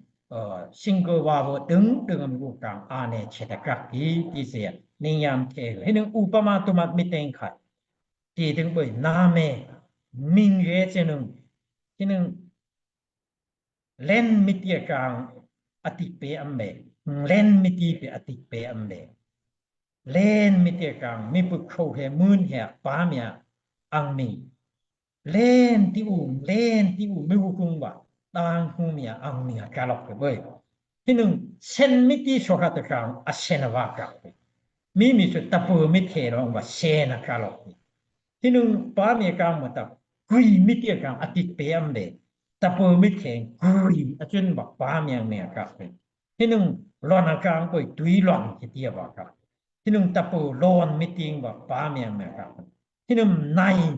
single verb ဒိၣ်ဒိၣ် အမ့ၢ်ဂိၢ်ကံ အါန့ၢ်ဆဲးတကကံ တံၢ်စ့ၢ် နံၣ်ညါမ်ထဲ ဟိနံ ဥပမာ တမတ် မ့ၢ်တဲခါ တံၢ်တံၢ်ဘိ နာမည် မံၤဂဲၤစ့ၢ်နု ဟိနံ လဲၣ် မ့ၢ်တံၢ်ကံ အတိတ်ပဲအံၤဘဲ လဲၣ် မ့ၢ်တံၢ်ပဲ အတိတ်ပဲအံၤဘဲ လဲၣ် မ့ၢ်တံၢ်ကံ မ့ၢ်ပခိၣ်ဟဲ မုၢ်ဟဲ ပၢ်မၠဲ အင်မံၤ လဲၣ် တံၢ်အူ လဲၣ် တံၢ်အူ မ့ၢ်ဂိၢ်ကံဘၣ် တၢ်ဟူးမၠဲ အင်မံၤ အကလီးပဲဘဲ ဟိနံ စဲၣ် မ့ၢ်တံၢ်ဆီခါတကံ အစဲၣ် အဝဲကပဲ မ့မ့ၢ်ဆိ တပၢၤမ့ၢ်ထဲးလီၤဘၣ် စဲၣ် အကလီးပဲ ဟိနံ ပၢ်မၠဲကံ မတၤ ကွံာ် မ့ၢ်တံၢ်ကံ အတိတ်ပဲအံၤဘဲ တပၢၤမ့ၢ်ထဲး ကွံာ် အကျိုးဘၣ် ပၢ်မၠဲ မၠဲကပဲ ဟိနံ လွၼ်ၣ် အကံ ကွံာ် တွံၢ်လွၼ်ၣ် ကတံၢ်အဝဲက ဟိနံ တပၢၤလွၼ်ၣ် မ့ၢ်တံၢ်ဘၣ် ပၢ်မၠဲ မၠဲက ဟိနံ နၢ်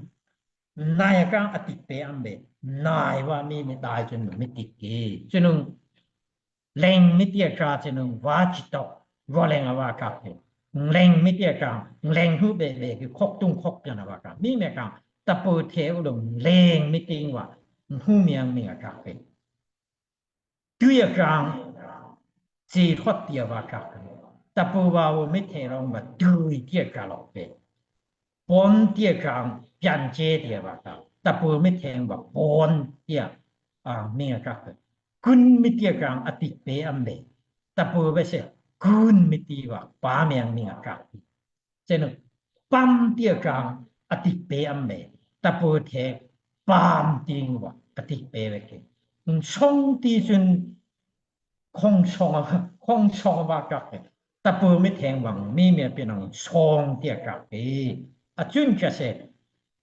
နၢ် အကံ အတိတ်ပဲအံၤဘဲ နၢ်ဝဲ မ့ၢ်မ့ၢ်တၢ်အကျိုး မ့ၢ်တံၢ်က့ ဟိနံ လဲၣ် မ့ၢ်တံၢ်ကံ ဟိနံ ဝါကံတီ ဝီလဲၣ် အဝဲကပဲ လဲၣ် မ့ၢ်တံၢ်ကံ လဲၣ် ဟူးဘဲဘဲ ကီး ခုၣ်တုံၣ်ခုၣ်ပၠၣ် အဝဲက မ့မ့ၢ်ကံ တပၢၤထဲးအူလီၤ လဲၣ် မ့ၢ်တံၢ်ဝဲ ဟူးမၠဲ မၠဲကပဲ တွံၢ်အကံ စ့းထီၣ်တံၢ် အဝဲကပဲ တပၢၤဝဲ မ့ၢ်ထဲးလီၤဘၣ် တွံၢ်တံၢ်ကံလီၤပဲ ပီၣ်တံၢ်ကံ ပၠၣ်စဲတံၢ် အဝဲက တပၢၤမ့ၢ်ထဲးဘၣ် ပီၣ်တံၢ် အ မ့ၢ်ကပဲ ကွံာ် မ့ၢ်တံၢ်ကံ အတိတ်ပဲအံၤဘဲ တပၢၤဘဲစဲၣ် ကွံာ် မ့ၢ်တံၢ်ဘၣ် ပၢ်မၠဲ မၠဲကပဲ စ့ၢ်နု ပၢၣ်တံၢ်ကံ အတိတ်ပဲအံၤဘဲ တပၢၤထဲး ပၢၣ်တံၢ်ဝဲ အတိတ်ပဲဝဲက့ စီၣ်တံၢ်စ့ၢ် ခုၣ်စီၣ် ခုၣ်စီၣ် အဝဲကပဲ တပၢၤမ့ၢ်ထဲးဝဲ မ့မ့ၢ်ပနီၣ် စီၣ်တံၢ်ကံပဲ အကျိုးကစီး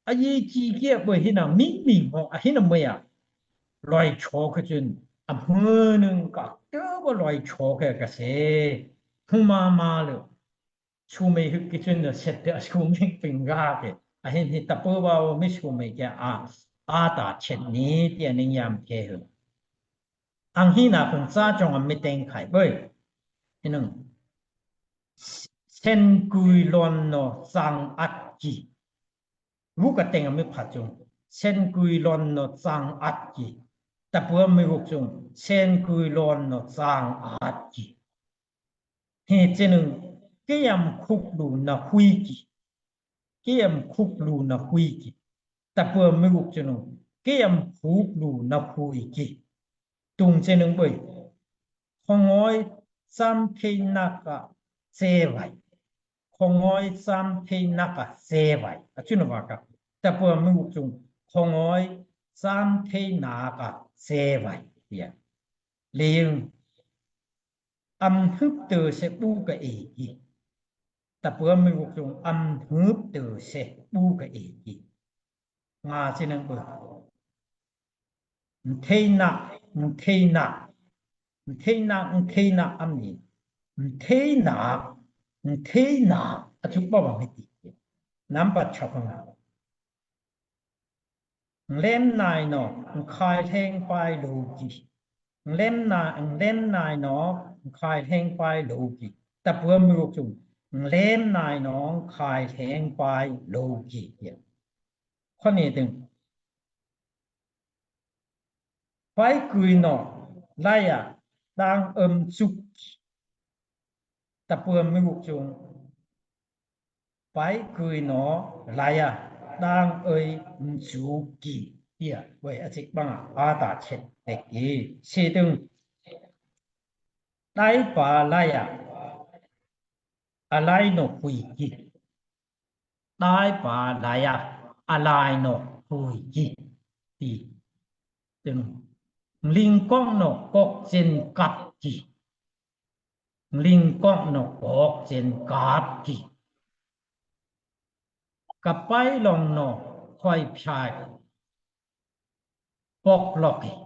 အယံၤကံက့ အပှဲၤဟိနံ မံၤမံၤမီၤ အဟိနံမွဲယါ လွဲၢ်ဆီကကျိုး အမုၢ်နုံက တဘိလွဲၢ်ဆီက့ကစီး ဟူးမးမးလၢ ဆူမဲဟူးကကျိုး စဲးတၢ်ဆူမဲပ့ၤဂၤက့ အဟဲန့ၣ် တပၢၤဝဲ မ့ၢ်ဆူမဲက့ အါ အါတၢ်ဆဲးန့ၣ် တံၢ်အနံၣ်ညါမ်ထဲဟူး အင်ဟိနၤ ပၢၢ်စၢ်ကၠီၣ် အမ့ၢ်တဲခါဘဲ ဟိနံ စဲၣ်ကွံာ်လွၼ်ၣ်နီၣ် စၣ်အတ်ကံ ဂုၢ်ကတဲာ် အမ့ၢ်ဖးကၠိုၣ် စဲၣ်ကွံာ်လွၼ်ၣ်နီၣ် စၣ်အတ်ကံ တပၢၤ မ့ၢ်ဂိၢ်ကၠိုၣ် စဲၣ်ကွံာ်လွၼ်ၣ်နီၣ် စၣ်အတ်ကံ ဟဲစ့ၢ်နု ကယံၤခုၣ်လူၤနၢ်ဟူကံ ကယံၤခုၣ်လူၤနၢ်ဟူကံ တပၢၤ မ့ၢ်ဂိၢ်ကၠိုၣ် ကယံၤခုၣ်လူၤနၢ်ဟူကံ တုၤစ့ၢ်နုဘဲ ခီၣ်ငွဲစၢမ်ထ့နးက စဲးဝဲ ခီၣ်ငွဲစၢမ်ထ့နးက စဲးဝဲ အကျိုးနဝဲက တပၢၤ မ့ၢ်ဂိၢ်ကၠိုၣ် ခီၣ်ငွဲစၢမ်ထ့နးက စဲးဝဲ တံၢ် လံ အမ်ဟုပ်တၢၤစဲး ဘူၣ်ကအ့ၤကံ တပၢၤ မ့ၢ်ဂိၢ်ကၠိုၣ် အမ်ဟုပ်တၢၤစဲး ဘူၣ်ကအ့ၤကံ ငါစ့ၢ်နုဘဲ ထ့နး ထ့နး ထ့နး ထ့နး အမံၤ ထ့နး ထ့နး အကျိုးဘၣ်ဝဲ မ့ၢ်တံၢ်က့ နံပါတ် ဆီကငါး လဲမ်နၢ်နီၣ် ခါလၢဟဲပၢၢ်လိၤကံ လဲမ်နၢ် လဲမ်နၢ်နီၣ် ခါလၢဟဲပၢၢ်လိၤကံ တပၢၤ မ့ၢ်ဂိၢ်ကၠိုၣ် လဲမ်နၢ်နီၣ် ခါလၢဟဲပၢၢ်လိၤကံ ခီၣ်န့ၣ်တံၢ် ပၢ်ကွံာ်နီၣ် လါယၤ တၢ်အၢမ်စူၢ်ကံ တပၢၤ မ့ၢ်ဂိၢ်ကၠိုၣ် ပၢ်ကွံာ်နီၣ် လါယၤ တၢ်အၢမ်စူၢ်ကံ တံၢ်ဝဲ အစံးဘၣ် အါတၢ်ဆဲးတက့ၢ် စံးတံၢ် တၢ်ပၢ်လါယၤ အလါနီၣ်ဟူကံ တၢ်ပၢ်လါယၤ အလါနီၣ်ဟူကံ တံၢ် လံကီၣ်နီၣ် ကီၣ်စ့ၣ်ကပ်ကံ လံကီၣ်နီၣ် ကီၣ်စ့ၣ်ကပ်ကံ ကပၢၢ်လီၢ်နီၣ် ခွဲးဖျါ ပီၣ်လီၢ်ကံ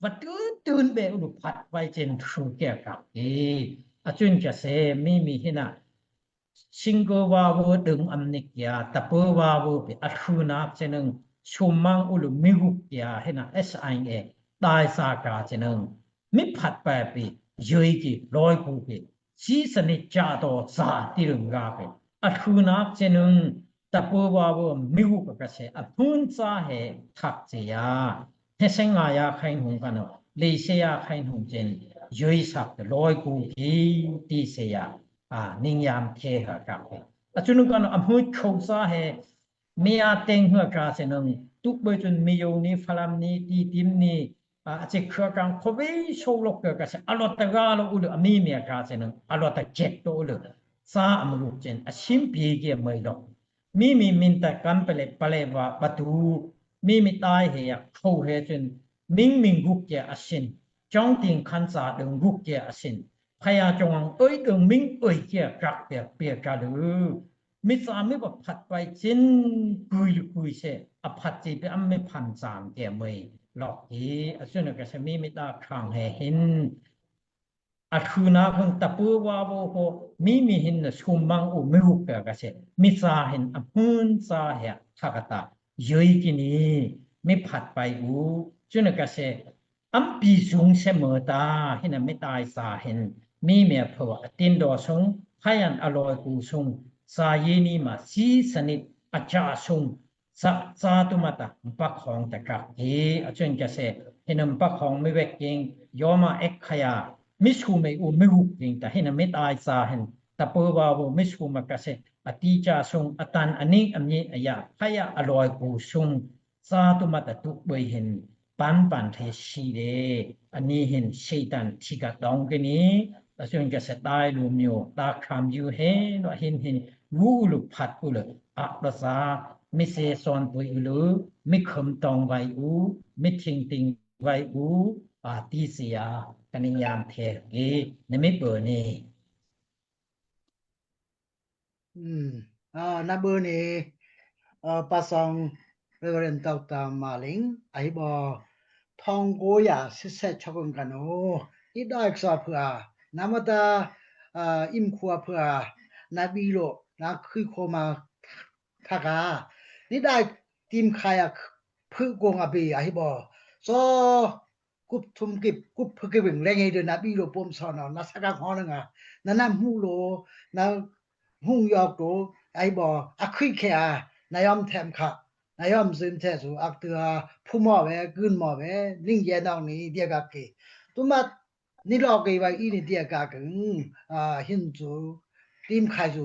Wa tun tun be ulu phat wai chen thu kia kak ki. A chun kia se mi mi hina. Single vawor ding am ni kia, tapur vawor pi a thu nak chenung, sumang ulu mi guk kia hina S I A, tai sa ka chenung. Mi phat pa pi, yoi ki, loi ku ki. Si sa ni cha to sa ti lung ga pi. A thu nak chenung, tapur vawor mi guk ka se, a phun sa he thak che ya. He seng nga ya khain hung kano, lei se ya khain hung chen, yoi sak te loi ku ki ti se ya, a, ning yam the ha kak he. A chunung kano, a mui khou sa he, mi a teng ha ka se nung, tuk boi chun mi yo ni, falam ni, ti tim ni, a, a che khua kang kho vei so lok ka se, a lot ta ga lo ulu, a mi mi a ka se nung, a lot ta ket to ulu. Sa a mu luk chen, a sim pi ki a mai lok. Mi mi min ta kam pele pale wa batu, mi mi tai he ya khou he chun, ming ming guk kia a sin, chong ting khan cha dong guk kia a sin, phaya chong ang oi dong ming oi kia krak pia pia ka lu. Mi cha mi ba phat pai chin kui lu kui se, a phat chi pe am mi phan chan kia mui lok ki, a sun ka se mi mi ta khang he hin. A thu na hun ta pu wa wo ho, mi mi hin na sum mang u mi huk ka ka se, mi cha hin a hun cha he tha ka ta, yoi ki ni, mi phat pai u, sun ka se, Ampi sung se mơ ta, hina mi tai sa hin, mi mia pho a tin do sung, hayan a loi ku sung, sa ye ni ma si sanit a cha sung, sa, sa tu ma ta, mpa khong ta kak hi, a chun ka se, hina mpa khong mi wek king, yo ma ek khaya, mi su me u mi huk king ta, hina mi tai sa hin, ta pơ wa wo mi su ma ka se, a ti cha sung, a tan a ning a mi a ya, haya a loi ku sung, sa tu ma ta tu bơi hin, pan pan the si de, a ni hin Satan thi ka dong ke ni, a sun ka se tai lu mio, ta kham yu he, no hin hin, wu lu phat u lu, a ba sa, mi se son pui u lu, mi khum tong vai u, mi thing ting vai u, a ti sia, ka ni yam the ke, ni mi bơ ni. อืม อ่า นะเบอร์นี้ เอ่อ ประสงค์ Reverend Doctor Maling ไอ้บอ ทองโกยา สิเสชกงกันโอ อีด้อยกสอเผื่อ นำมาตา เอ่อ อิมครัวเผื่อ นาบีโล นาคือโคมา ทากา นี่ได้ทีมใครอะ ဖုးကွန်အဘီ အဟိဘိ စီၤ ကုပ်ထုမ်ကိပ် ကုပ်ဖုးကိပ်ဝ့င် လဲငယ်ဒီး နဘံလိာ်ပိာ်မစီၣ်နီၤ နစကခီ နငါ နနၢ်ဟူလိာ် နဟုံယွၵ်ႇလိာ် အဟိဘိ အခွံခဲအါ နယွမ်းထဲမ်ခါ နယွမ်းစုမ်ထဲဆူ အကတၢၢ် ဖုးမီၢ်ဝဲ ကုၢ်မီၢ်ဝဲ နံၣ်ယဲၢ်နီၣ်နံၤ ဒ်အဂၤက့ၤ တုၤမး နံၣ်လီၤက့ၤဝဲအံၤန့ၣ် ဒ်အဂၤက့ၤ အဟိၣ်ဆူ တံၤခါဆူ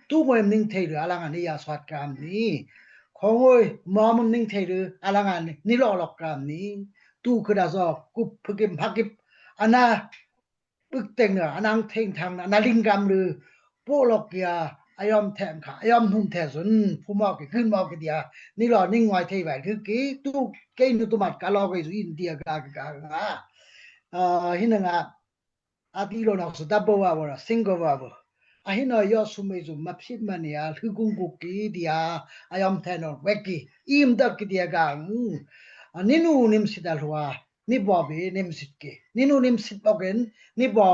တူၢ်မွဲမနုၤထဲဒုး အလၢ်ငါ နံၣ်ယွၤသွတ်ၣ်ကရၢမ်နံၤ ခီငွဲ မီၢ်မနုၤထဲဒုး အလၢ်ငါ နံၣ်လီၤလီၤကရၢမ်နံၤ တူၢ်ခုဒၣ်စီၤ ကုပ်ဖုးကိပ် ဖးကိပ် အနၢ် ပឹၣ်တ့ၣ်နၤ အနၢ်ထ့ၣ်ထၢင် အနၢ်လံၣ်ကၢမ်လုး ပိာ်လီၤက့ၤ အယွမ်းထဲမ်ခါ အယွမ်းဟုံထဲဆူ ဖုးမီၢ်က့ၤ ကုၢ်မီၢ်က့ၤဒံး နံၣ်လီၤနံၣ်ငွဲထဲဝဲ ခုက့ၤ တူၢ်က့ၤနုာ်တမး ကလီၤက့ၤဆူ အံၤဒ်အဂၤကဂၤ ဟိနငါ အတံၤလိာ်နီၢ်ဆူ တၢ်ဘိဝဲဘိ single ဝဲဘိ အဟိနီၢ်ယိးဆူမ့ၢ်ဆူ မဖံးမန့ၢ် အဟျုးကူၣ်ကူၣ်က့ၤဒံး အယွမ်းထဲနီၢ်ဝဲက့ၤ အံၤမတက့ၤဒံးအဂၤ နံၣ်နူနံၣ်မစံးတၢ်လၢ နံၣ်ဘီဘ့ၣ် နံၣ်မစံးက့ၤ နံၣ်နူနံၣ်မစံးဘီက့ၤ နံၣ်ဘီ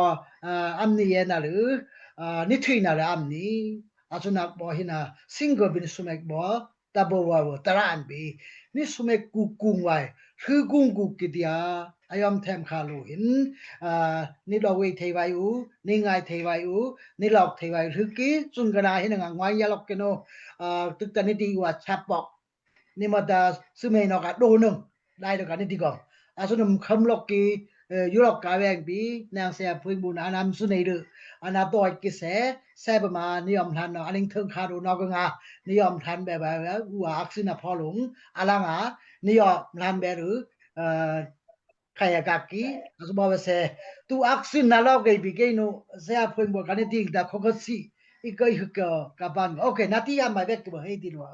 အမနံၤယဲနၤလၢ နံၣ်ထွံၣ်နၤလၢအမနံၤ အဆူနၤဘီဟိနၤ single ဘ့ၣ် နဆူမဲာ်ဘီ တၢ်ဘိဝဲဘိ တရၣ်အံၤဘ့ၣ် နံၣ်ဆူမဲာ်ကူၣ်ကူၣ်ဝဲ ဟျုးကူၣ်ကူၣ်က့ၤဒံး အယွမ်းထဲမ်ခါလိာ်ဟိန် နံၣ်လီၤဝ့ၤထဲဝဲအူ နံၣ်ငါထဲဝဲအူ နံၣ်လီၤထဲဝဲအူ ဟျုးက့ၤ ဆူနကနၣ်ဟိနငါ ငွဲယါလီၤက့ၤနီၢ် တုၤတၢ်နံၣ်တံၤဝဲဆၣ်ပီၣ် နံၣ်မတၤ ဆူမဲာ်နီၢ်ကဒိၣ်နုာ် ဒ်ဒီးကနံၣ်တံၤကီး အဆူနံၣ်ခမ်းလီၤက့ၤ ယူၢ်လီၤကးဝဲအံၤဘ့ၣ် နစဲးဖှိၣ်ဘိနၤ အနၢ်မစူၣ်န့ၣ်ဒုး အနၢ်တီၢ်က့ၤစဲး စဲးပမၤ နံၣ်ယွၤမၢၣ်လၢ်နီၢ် အနံၣ်ထိၣ်ခါဒိၣ်နီၢ်ကငါ နံၣ်ယွၤမၢၣ်လၢ်ဘဲဘဲ အူအအါကစုနၢ်ဖီလိာ် အလၢ်ငါ နံၣ်ယွၤမၢၣ်လၢ်ဘဲဒုး ခါယကကံ အစဘီဝဲစဲး တူၢ်အါကစုနၢ်လီၤက့ၤဘံက့ၤနုာ် စဲးဖှိၣ်ဘိကနံၣ်တံၤ တၢ်ခီခီဆံး အံၤကဟျုးက့ၤကပၤနုာ် OK နတံၤအမၤဘဲကဘၣ် ဟဲတံၤလီၤ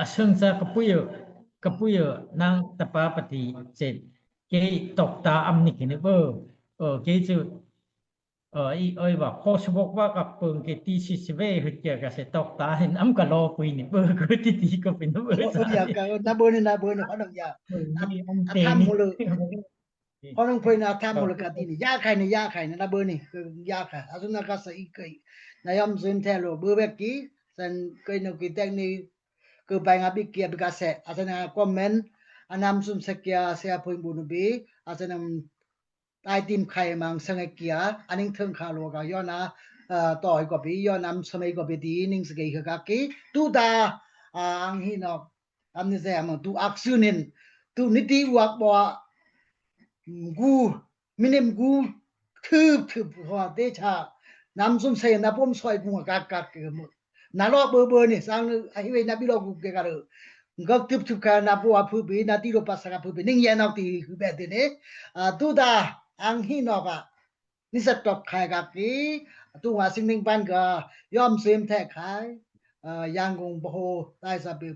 အဆၢၣ်စၢ်ကပုၢ်ယိၤ ကပုၢ်ယိၤ နတပၤပတံၤစဲး က့ၤ doctor အမနုၤက့ၤန့ၣ် ဘၣ် က့ၤဆူ အံၤ အံၤဘၣ် ခီဆဘိကဘၣ်ကပၢၢ်က့ၤတံၤဆံးဆံးဝဲ ဟဲက့ၤကစဲး doctor ဟဲ အမကလီၤကွံာ်န့ၣ် ဘၣ်ကတံၤတံၤကပၤန့ၣ် ဘၣ် နဘၣ်န့ၣ် နဘၣ်န့ၣ် ခီနုာ်ယါ အထါမိၣ်လၢ ခီနုာ်ဖဲန့ၣ် အထါမိၣ်လၢကတံၤန့ၣ် ယါခါန့ၣ် ယါခါန့ၣ် နဘၣ်န့ၣ် ယါခါ အဆူနကစဲးအံၤက့ၤ နယွၤမစူၣ်ထဲလိာ် ဘၣ်ဝဲက့ၤ စဲးက့ၤနုာ်က့ၤတဲန့ၣ် ကဘၣ်ငါဘံက့ၤဘံကစဲး အဆူန comment အနၢ်မစူၣ်စဲးက့ၤ စဲးဖှိၣ်ဘိနုာ်ဘ့ၣ် အဆူန တၢ်တံၤခါယမၤစဲးက့ၤ အနံၣ်ထိၣ်ခါလိာ်က ယွၤနၢ် တီၢ်အံၤကီၢ်ဘ့ၣ် ယွၤနၢ်မစဲးအံၤကီၢ်ဘ့ၣ် တံၤနံၣ်စက့ၤဟဲကက့ၤ တူၢ်တၢ် အဟံၣ်နီၢ် အမနုၤစဲးအမ တူၢ်အါကစုန့ၣ် တူၢ်နံၣ်တံၤဝဲဘီ မ့ၢ်ဂူ မ့ၢ်န့ၣ်မ့ၢ်ဂူ ထုးထုး ဟီၣ်တ့ဆါ နၢ်မစူၣ်စဲး နၢ်ပိာ်မစီၣ်အံၤ ပူၤကကက့ၤမုၢ် နၢ်လီၤဘၣ်ဘၣ်န့ၣ် စၢ်န့ၣ် အဟ့ၣ်ဝဲနၢ်ဘံလီၤကူၣ်က့ၤကရၢ ကထုးထုးခါ နၢ်ပိာ်အဖုဘ့ၣ် နၢ်တံၤလိာ်ပှၤစကဖုဘ့ၣ် နံၣ်ယဲၢ်နီၣ်တံၤဘ့ၣ်ဒ်န့ၣ် တူၢ်တၢ် အဟံၣ်နီၢ်က နံၣ်စဲးတီၢ်ခါကက့ၤ တူၢ်ဝဲစံးနံၣ်ပၢၼ်က ယွၤမစူၣ်ထဲခါ အ ယန်ကုန်ဗဟို တိုင်းစာပေဗဟိုကော်မတီ တိုင်းတီမ်ခိုင်တုံငါ ဝဲကီ ယွတ်ခရစ်စူးကီ ဆို ချင်းမိုင်ငါဘီ နိမ နိဒိုင်အင်တုံ နိတီလုံတႃႉ အနံႉဝီ ဟိနမ် ဆႅမ်နၢႆးခဲင် အိပ်ဒုပ် နွံခဲင်ပၼ်နံႉတီၵေႃႈ အ အဘွဲႆ ငှဲင်ဘွဲႆ ပႆဢေႇမွၵ်ႇကီႈ ပထမ ပႆဢေႇလႃႇမွၵ်ႇကီႈ ကႃႈတီႈႁိုဝ်ဘိူဝ်ႇ ငှဲင်ဘွဲႆ ပႆဢေႇမွၵ်ႇကီႈတႃႉ နိဒိုင်တီမ်ၶၢႆ သင်ၵျႃႇ ပႆဢေႇမွၵ်ႇကီႈတႃႉ အနံႉနံႉ အနံႉနူ တူၺ်း အ ဟောဘေႃး ယီးထုင်းဘတ်တဆဲး အ ဟောဘေႃး ယီး ယုၵ်ႉနံႉငမၢင် သင်ၵျႃႇ ဟောဘေႃး ဢိၵ်ႇဘေႃး နံႉယုၵ်ႉၵႃႈယူႇ အမတႃႇ အမူႇထဲႇလူဝ်ၶွႆး အင်ထဵင်ထၢင်လူဝ်ၶွႆးႁိုင် သင်ၵျႃႇ အယွမ်းထႅမ်ၶႃႈလူဝ်ဝႆႉဢႃႈ အယွမ်းၼုင်ႈထဲႇလူဝ်ဝႆႉဢႃႈ နံႉၶိုၼ်းၵႂၢမ်းႁူႉ ၼႃႈပိူဝ်ႈၼႆႉ သႅမ်နၢႆးခဲင် ၼၢင်းဢၢၵ်ႇသီၼႃႇၵၢၵ်ႇ ၵိၼ်ၼၢင်းၼူ ယီႈသူးတေးလိုဝ်း ယွမ်းထႅမ်ၶႃႈလူဝ်ပိူဝ်ႈ ဢႃႈ ဢႃႈ ဟယ်လို နၼ်ႉၼိုင်ႈယႃႈဢူး ဢိူဝ်ႈ ယႃႈဝဲဢူး ယႃႈဝဲဢူး ဢိူဝ်ႈ ဢိူဝ်ႈ ဢႃႈ ၼၼ်ႉလႄႈ ဢိူဝ်ႈ ပိူဝ်ႈ ယႃႈ ဢူး ယႃႈ ၼႆႉ တေလိူဝ်လမ်မႃး တီႈႁိုဝ်ၵႃႈၵီႈၼႆႉ ၶွမ်းလဵၵ်း ဢမ်ႇၼိုင်ႈၶူဝ်းၵီႈ ဢၵ်ႇသုင်လၢၵ်ႇငႃး ဢႃႈ တီႈႁိုဝ်ငႃး ၸုမ်းငႃး ၼိုင်ႈႁူဝ်ၼွင်ႉ ပီႈၶၢင်ႈၶေႃႈၵိူင်ႇပုၺ်းလေႃႈလိူဝ် ဢႃႈ သူၼ်ၼၼ်ႉၶိုဝ်း ၾဵတ်ႉသ်ပုၵ်ႉ ဢိူင်ႇ ဢႃႈ ဢႃႈ သူၼ်ၼၼ်ႉ ၼၼ်ႉၼႆႉ လိူဝ်ၼွၵ်ႈဢိူင်ႇပီႈ ဢၼ်ၼၼ်ႉ ပိုတ်ႇတဵၵ်းၵႃႈပီႈ ဢႃႈ ၼၼ်ႉၼႆႉ ဝဵၵ်ႈၵႄႈ ၶွမ်းလဵၵ်းၼုင်ႈ ဢႃႈ ၼိုတ်ႈသဵၵ်ႈသဵင် ဝႆႉႁိုဝ်ၵီႈ ဢႃႈ ၼၼ်ႉၼႆႉ ပိူဝ်ႈဢူးၼႆႉ တေလိူဝ်လမ်မႃး တီႈႁိုဝ်ၵႃႈၵီႈ ၵႄႈယႃႉသီႇယွင်ႈႁိုဝ်ႁိုင် ဢႃႈ ပီႈ ဢႃႈ သဝ်းႁိုဝ်သေၵေႃႈ ၵႃႈလိူဝ် ဢိူဝ်ႈ မီးၼိမ်ၵူဝ်ၵႃႈလိူဝ် ဢၢင်ႈသဵင်ႈမႃး ယႃႇၵႃႈသီႇယွင်ႈၶႃႈ ၵႃႈလိူဝ် ဢိူဝ်ႈ ၼၼ်ႉၵေႃႈ ၵႃႈယုၵ်ႉႁိုဝ်ၼႃႇ ဢလူဝ်ႇယိုဝ်းႁိုဝ်ၼႃႇ ဢိူဝ်ႈ ၵေႃႈ ဢိူဝ်ႈ ဢိူဝ်ႈ ႁူႉသမ်ႉမႃး ဢိူဝ်ႈ ၸႄႈ မၼ်းပႃးပၼ်ၼႃႇ တႃႇၸႄႈပျၢတ်ႈၵႄႈၵႃႈလိူဝ် ဢူၺ်း ဢိူဝ်ႈ ဢႃႈ သူၼ်ၼၼ်ႉၵေႃႈသေ ဢိူဝ်ႈ ၵေႃႈ ဢိူဝ်ႈ ဝႆႉ ဢႃႈ ဢီႈတီႈဝႆႉယၢင်ႇ ဢႃႈ လီ ဢိူဝ်ႈ လီၵေႃႈသူၼ်ၼၼ်ႉ လီလိူဝ်တီႈႁိုဝ်ၵေႃႈသူၼ်ၼၼ်ႉ ဢိူဝ်ႈ ၵေႃႈ ၶႃႈၵႃႈလိူဝ် ဢၵ်ႉသိုၼ်ႇႁိၼ် လႃႈသေႃးပဵတ်ႈ ၶႃႈၵႃႈလိူဝ် ဢႃႈ ႁူဝ်ၼိုင်ႈထႃႈလူင်ဢုင်ႇတႃႇ ဢိူဝ်ႈ ၵေႃႈ ၶႃႈ ဢႃႈ ၼႆႉတီႈပႄႉပႄႉ ဢိူဝ်ႈ ဢႃႈ တေႇသီႇၵႃႈ ၼႆႉတီႈပႄႉၶႃႈ ဢိူဝ်ႈ ၵႃႈၼမ်ႉပႃႈလၵ်ႉၵႃႈယုၵ်ႉ ပႃႈလၵ်ႉၵႃႈယုၵ်ႉ ဢီႈလိူဝ်ၼႆႉ တီႈဢုင်ႇတႃႇ ဢိူဝ်ႈ ၵေႃႈ ဢႃႈ ႁိုင်ၼႃႇ ၼႆႉလၵ်ႉႁိုင်ၼႃႇ ဢမ်ႇၼိုင်ႈယႃႈၵႃႈပွႆႇၵႄႈ မႃးယႃႈမၢၼ်ႈၼေႃႈ ၼႆႉလၵ်ႉႁိုင် ဢမ်ႇၼိုင်ႈယႃႈၵႃႈပွႆႇၵႄႈ ပႆႇဝႄႈၵႄႈထူၼ်ႈလိူဝ် ဢသူၵ်ႉသေႃးႁဵၼ်း ဢသူ ဢိူဝ်ႈ ႁုၵ်းၵၼ်ၼႃႇ ပီႈဢၼ်ၼမ်ႁူဝ်ဝႆႉယဝ်ႉတီႈလိူဝ် ဢသူ ဢိူဝ်ႈ သႃႇပေႇဢဵတ်းၶႃႈယႃႈ ယေးထုင်းတီႈႁိၼ်တႃႇ ဢၢႆႈ ႁူႉသမ်ႉမႃး ဢိူဝ်ႈ ၸႄႈပျၢတ်ႈၵႄႈၵႃႈလိူဝ် ဢသူႁိၼ် ဢၸိၼ်ႇတီႈဝႆႉၵႃႈလိူဝ် ဢိူဝ်ႈ ဢသူ ဢသူ ဢႃႈ ႁိၼ်ပႆႇတၢႆသႃႇ ယေးထုင်း ႁိၼ်ပႆႇတူဝ် ၼႆႉ သီႇယွင်ႈပႄႇတိုဝ်းၶႆႈႁေ ဢသူ ၶိုဝ်းတၢႆသႃႇပေႇဢဵတ်းၶႃႈယႃႈတီႈႁိၼ်ၼႃႇ ဢၸိၼ်ႇၼႃႇ တူဝ်မိုဝ်းမႃး ဢႃႈ တူဝ်ငူဝ်းယႃႈမႃး ၼိုင်ႈယႃႈ ဢိုမ်း ထႄႇႁိုဝ်ၵႃႈ ၵဵပ်း ၼႆႉ ဢိုမ်း တူၺ်းတူၺ်းဢိတ်းၵေႃႈယဝ်ႉ ၼႆႉ ၼႆႉ ပိူၵ်ႇၶႆႈႁေ ဢႃႇ ဢႃႇ သႃႇပေႇ ဢဵတ်းၶႃႈယႃႈ ယေးထုင်းၼႆႉ ဢႃႇ လၢႆးသႃႇပေႇ ဢဵတ်းၶႃႈယႃႈ တီႈၵႃႈၵေႇ တူၺ်းၵႃႈတီႈသၽေႃး သႃႇပေႇ ဢဵတ်းၶႃႈယႃႈ ယေးထုင်း တီႈႁိၼ်တႃႇၸေႈပျၢတ်ႈၵေႇ ဢူၺ်း ဢေႇ ဢႃႇ သုၼ်ႇၼၵ်ႉၵႃႈလႄႈ ဢႃႇ ၸိၼ်ႇၼႃႇတီႈဝႆႉၵႃႈၵေႇ ဢႃႇ ဢႃႇ ႁဵၼ်းဢၼ်ၼႆႉၵၢင်တႃ ဢႃႇ တူၺ်းၼႆႉတီႈႁိုဝ် ပေႃးတၢပ်ႈၵႄႈၵႃႈလႄႈ ဢႃႇ ဢၢႆႈၵေႃႈ ၵႄႈယေး ပေႃးယႃႉသတ်းၵႄႈၵႃႈသီႇယွင်ႈလႄႈ မွၵ်ႈၶႃႈၵႃႈၵႄႈ ႁွင်ႉထိူင်းၶႃႈငႃႇ ဢႃႇ ဢႃႇ ၼႆႉ ၼူဝ်ႇယႃႇ ဢႃႇ ၵေႃႈ ၵေႃႈၼႃႇ ၼႆႉတီႈပႄႉၶႆႈႁေ ဢၼ်ၼၼ်ႉၼႃႇ ၶိုဝ်း ဢႃႇ ႁဵၼ်းငႃႇ ဢႃႇ တီႈႁိုဝ်တႃႇ ယိုဝ်းၼွၵ်ႈ တႃႇႁဵၼ်းၼိုင်ႈယမ်ႉထႅင်ႈ ႁိုဝ်ယိုဝ်းၼွၵ်ႈ ဢၼ်ၼႆႉၵၢင်တႃ ဢႃႇ သႃႇပေႇ ဢၼ်ၼႆႉတီႈႁိုဝ်ၼႃႇ တိမ်ႇ ၸေႃးႁႂ်ႈဢီးႁေႃးပေႃး ဢႃႇ ပိတ်ႉပၢၵ်ႇၵႄႈၼႆႉ ဢႃႇ ဢီးပူမ်ႇသေႃးဝႆႉ ႁိုဝ်ၵႄႈၼႆႉ ဢႃႇ ဢႃႇ သူၼၼ်ႉၶိုဝ်းၼႆႉ တႃႇႁဵင်တႃႇ ဢီးမႃးယၢၵ်ႈထႆႇႁႄႉဝဵၵ်ႈၵႄႈၼႆႉ ပူၺ်း ဢႃႇ ၼႆႉၶိုၵ်ႉ ဢိူဝ်ႇ ၼႆႉၶိုၵ်ႉထႆႇႁႂ်ႈဢီးမႃးဝဵၵ်ႈၵႄႈၼႆႉ တီႈယႃႇသူၶိုဝ်း ဢႃႇ ဢႃႇ တႆးသႃႇပေႇတႃႇ ဢႃႇ ႁဵၼ်းၼႃႇ တိင်ႇၵေႇတႃႇ တႃႇဢီးမႃးသုမ်းၼႆႉ တီႈႁဵၼ်း သိင်ႇၼွၵ်ႈဝႆႉ ဢႃႇ တီႈယႃႇ ဢႃႇ ဢိၵ်ႇၵေႃႈ ၵႃႈၵႃႈတိူင်းပွင်ၵႃႈ ၵႃႈသူင်ႇပၢၵ်ႇပူၺ်ႈၼွင်ႉႁၼ်တႃႇ တိင်ႇၵေႇတႃႇႁၼ်တႃႇ တူၺ်းငွႆးဢမ်ႇၼႆႉ တီႈပူၺ်ႈတူဝ်ၶႆႈႁႄႉ ဢၼ်ႁူဝ်ၼႆႉ ပေႃးလူဝ်ႇပႄႉတိုဝ်းငႃႇ ၼႆႉတီႈၶႆႈႁႄႉငႃႇ ဢႃႇ သူင်ႇပီႈ ဢႃႇ ဢႃႇၸၢၼ်ႇၼႃႇ ဢႃႇ ဢႃႇ ဢႃႇၸၢၼ်ႇၼႃႇ ၼႆႉတီႈၶႆႈႁႄႉ ဢႃႇ သႃႇယေးထုင်း ဢၼ်ၼႆႉတီႈ ဢႃႇ ဢႃႇ writing system ၼႆႉတီႈဝႆႉ ပႆႇ ဢႃႇ သူ ဢႃႇ orthography ပႃးၼႆႉတီႈႁိုဝ် ဢၼ်ၼႆႉၵၢင်တႃ ဢႃႇ ဢမ်ႇတၢင်ႇဢႃႇ ပေႃးသွၼ်လမ်ယႃႇ ဢႃႇ ဢၼ်ႁူဝ်ၼႃႈတႃ ဢၵ်ႉၽိုၼ်ႉမႃးတႃ ပႃႇတႃႇ ပေႇရပၺ်ႇၺႃႇသျိၼ်ႇႁႄႉၼေႃႈ ဢမ်ႇမၼ်းၼႃႇ ဢမ်ႇမၼ်းၼႃႇ ၶၢတ်ႇၼေႃႈ ဢၼ်ႁိုဝ်ၼႃႈတႃ ဢႃႇ တႃႇတၼႃႇပျူႇသျႃႇၼေႃႈ ဢၼ်ၼႃႇ ပေႃးဢူႈလႄႈ ဢိူဝ်ႇ ဝဵၵ်ႈသႄႈၵိင်ႇၵႃႈယၢမ်း ၸုမ်းသႅပ်ႇႁိုဝ်ဢူႈလႄႈ ဢိူဝ်ႇ သႃႇပေႇႁႃႉၼႆႉ ပိတ်ႉပင်းပႄႇ တိမ်ႇႁႃႉၼႆႉ ပိတ်ႉပင်းပႄႇ ဢႃႇ ဢႃႇ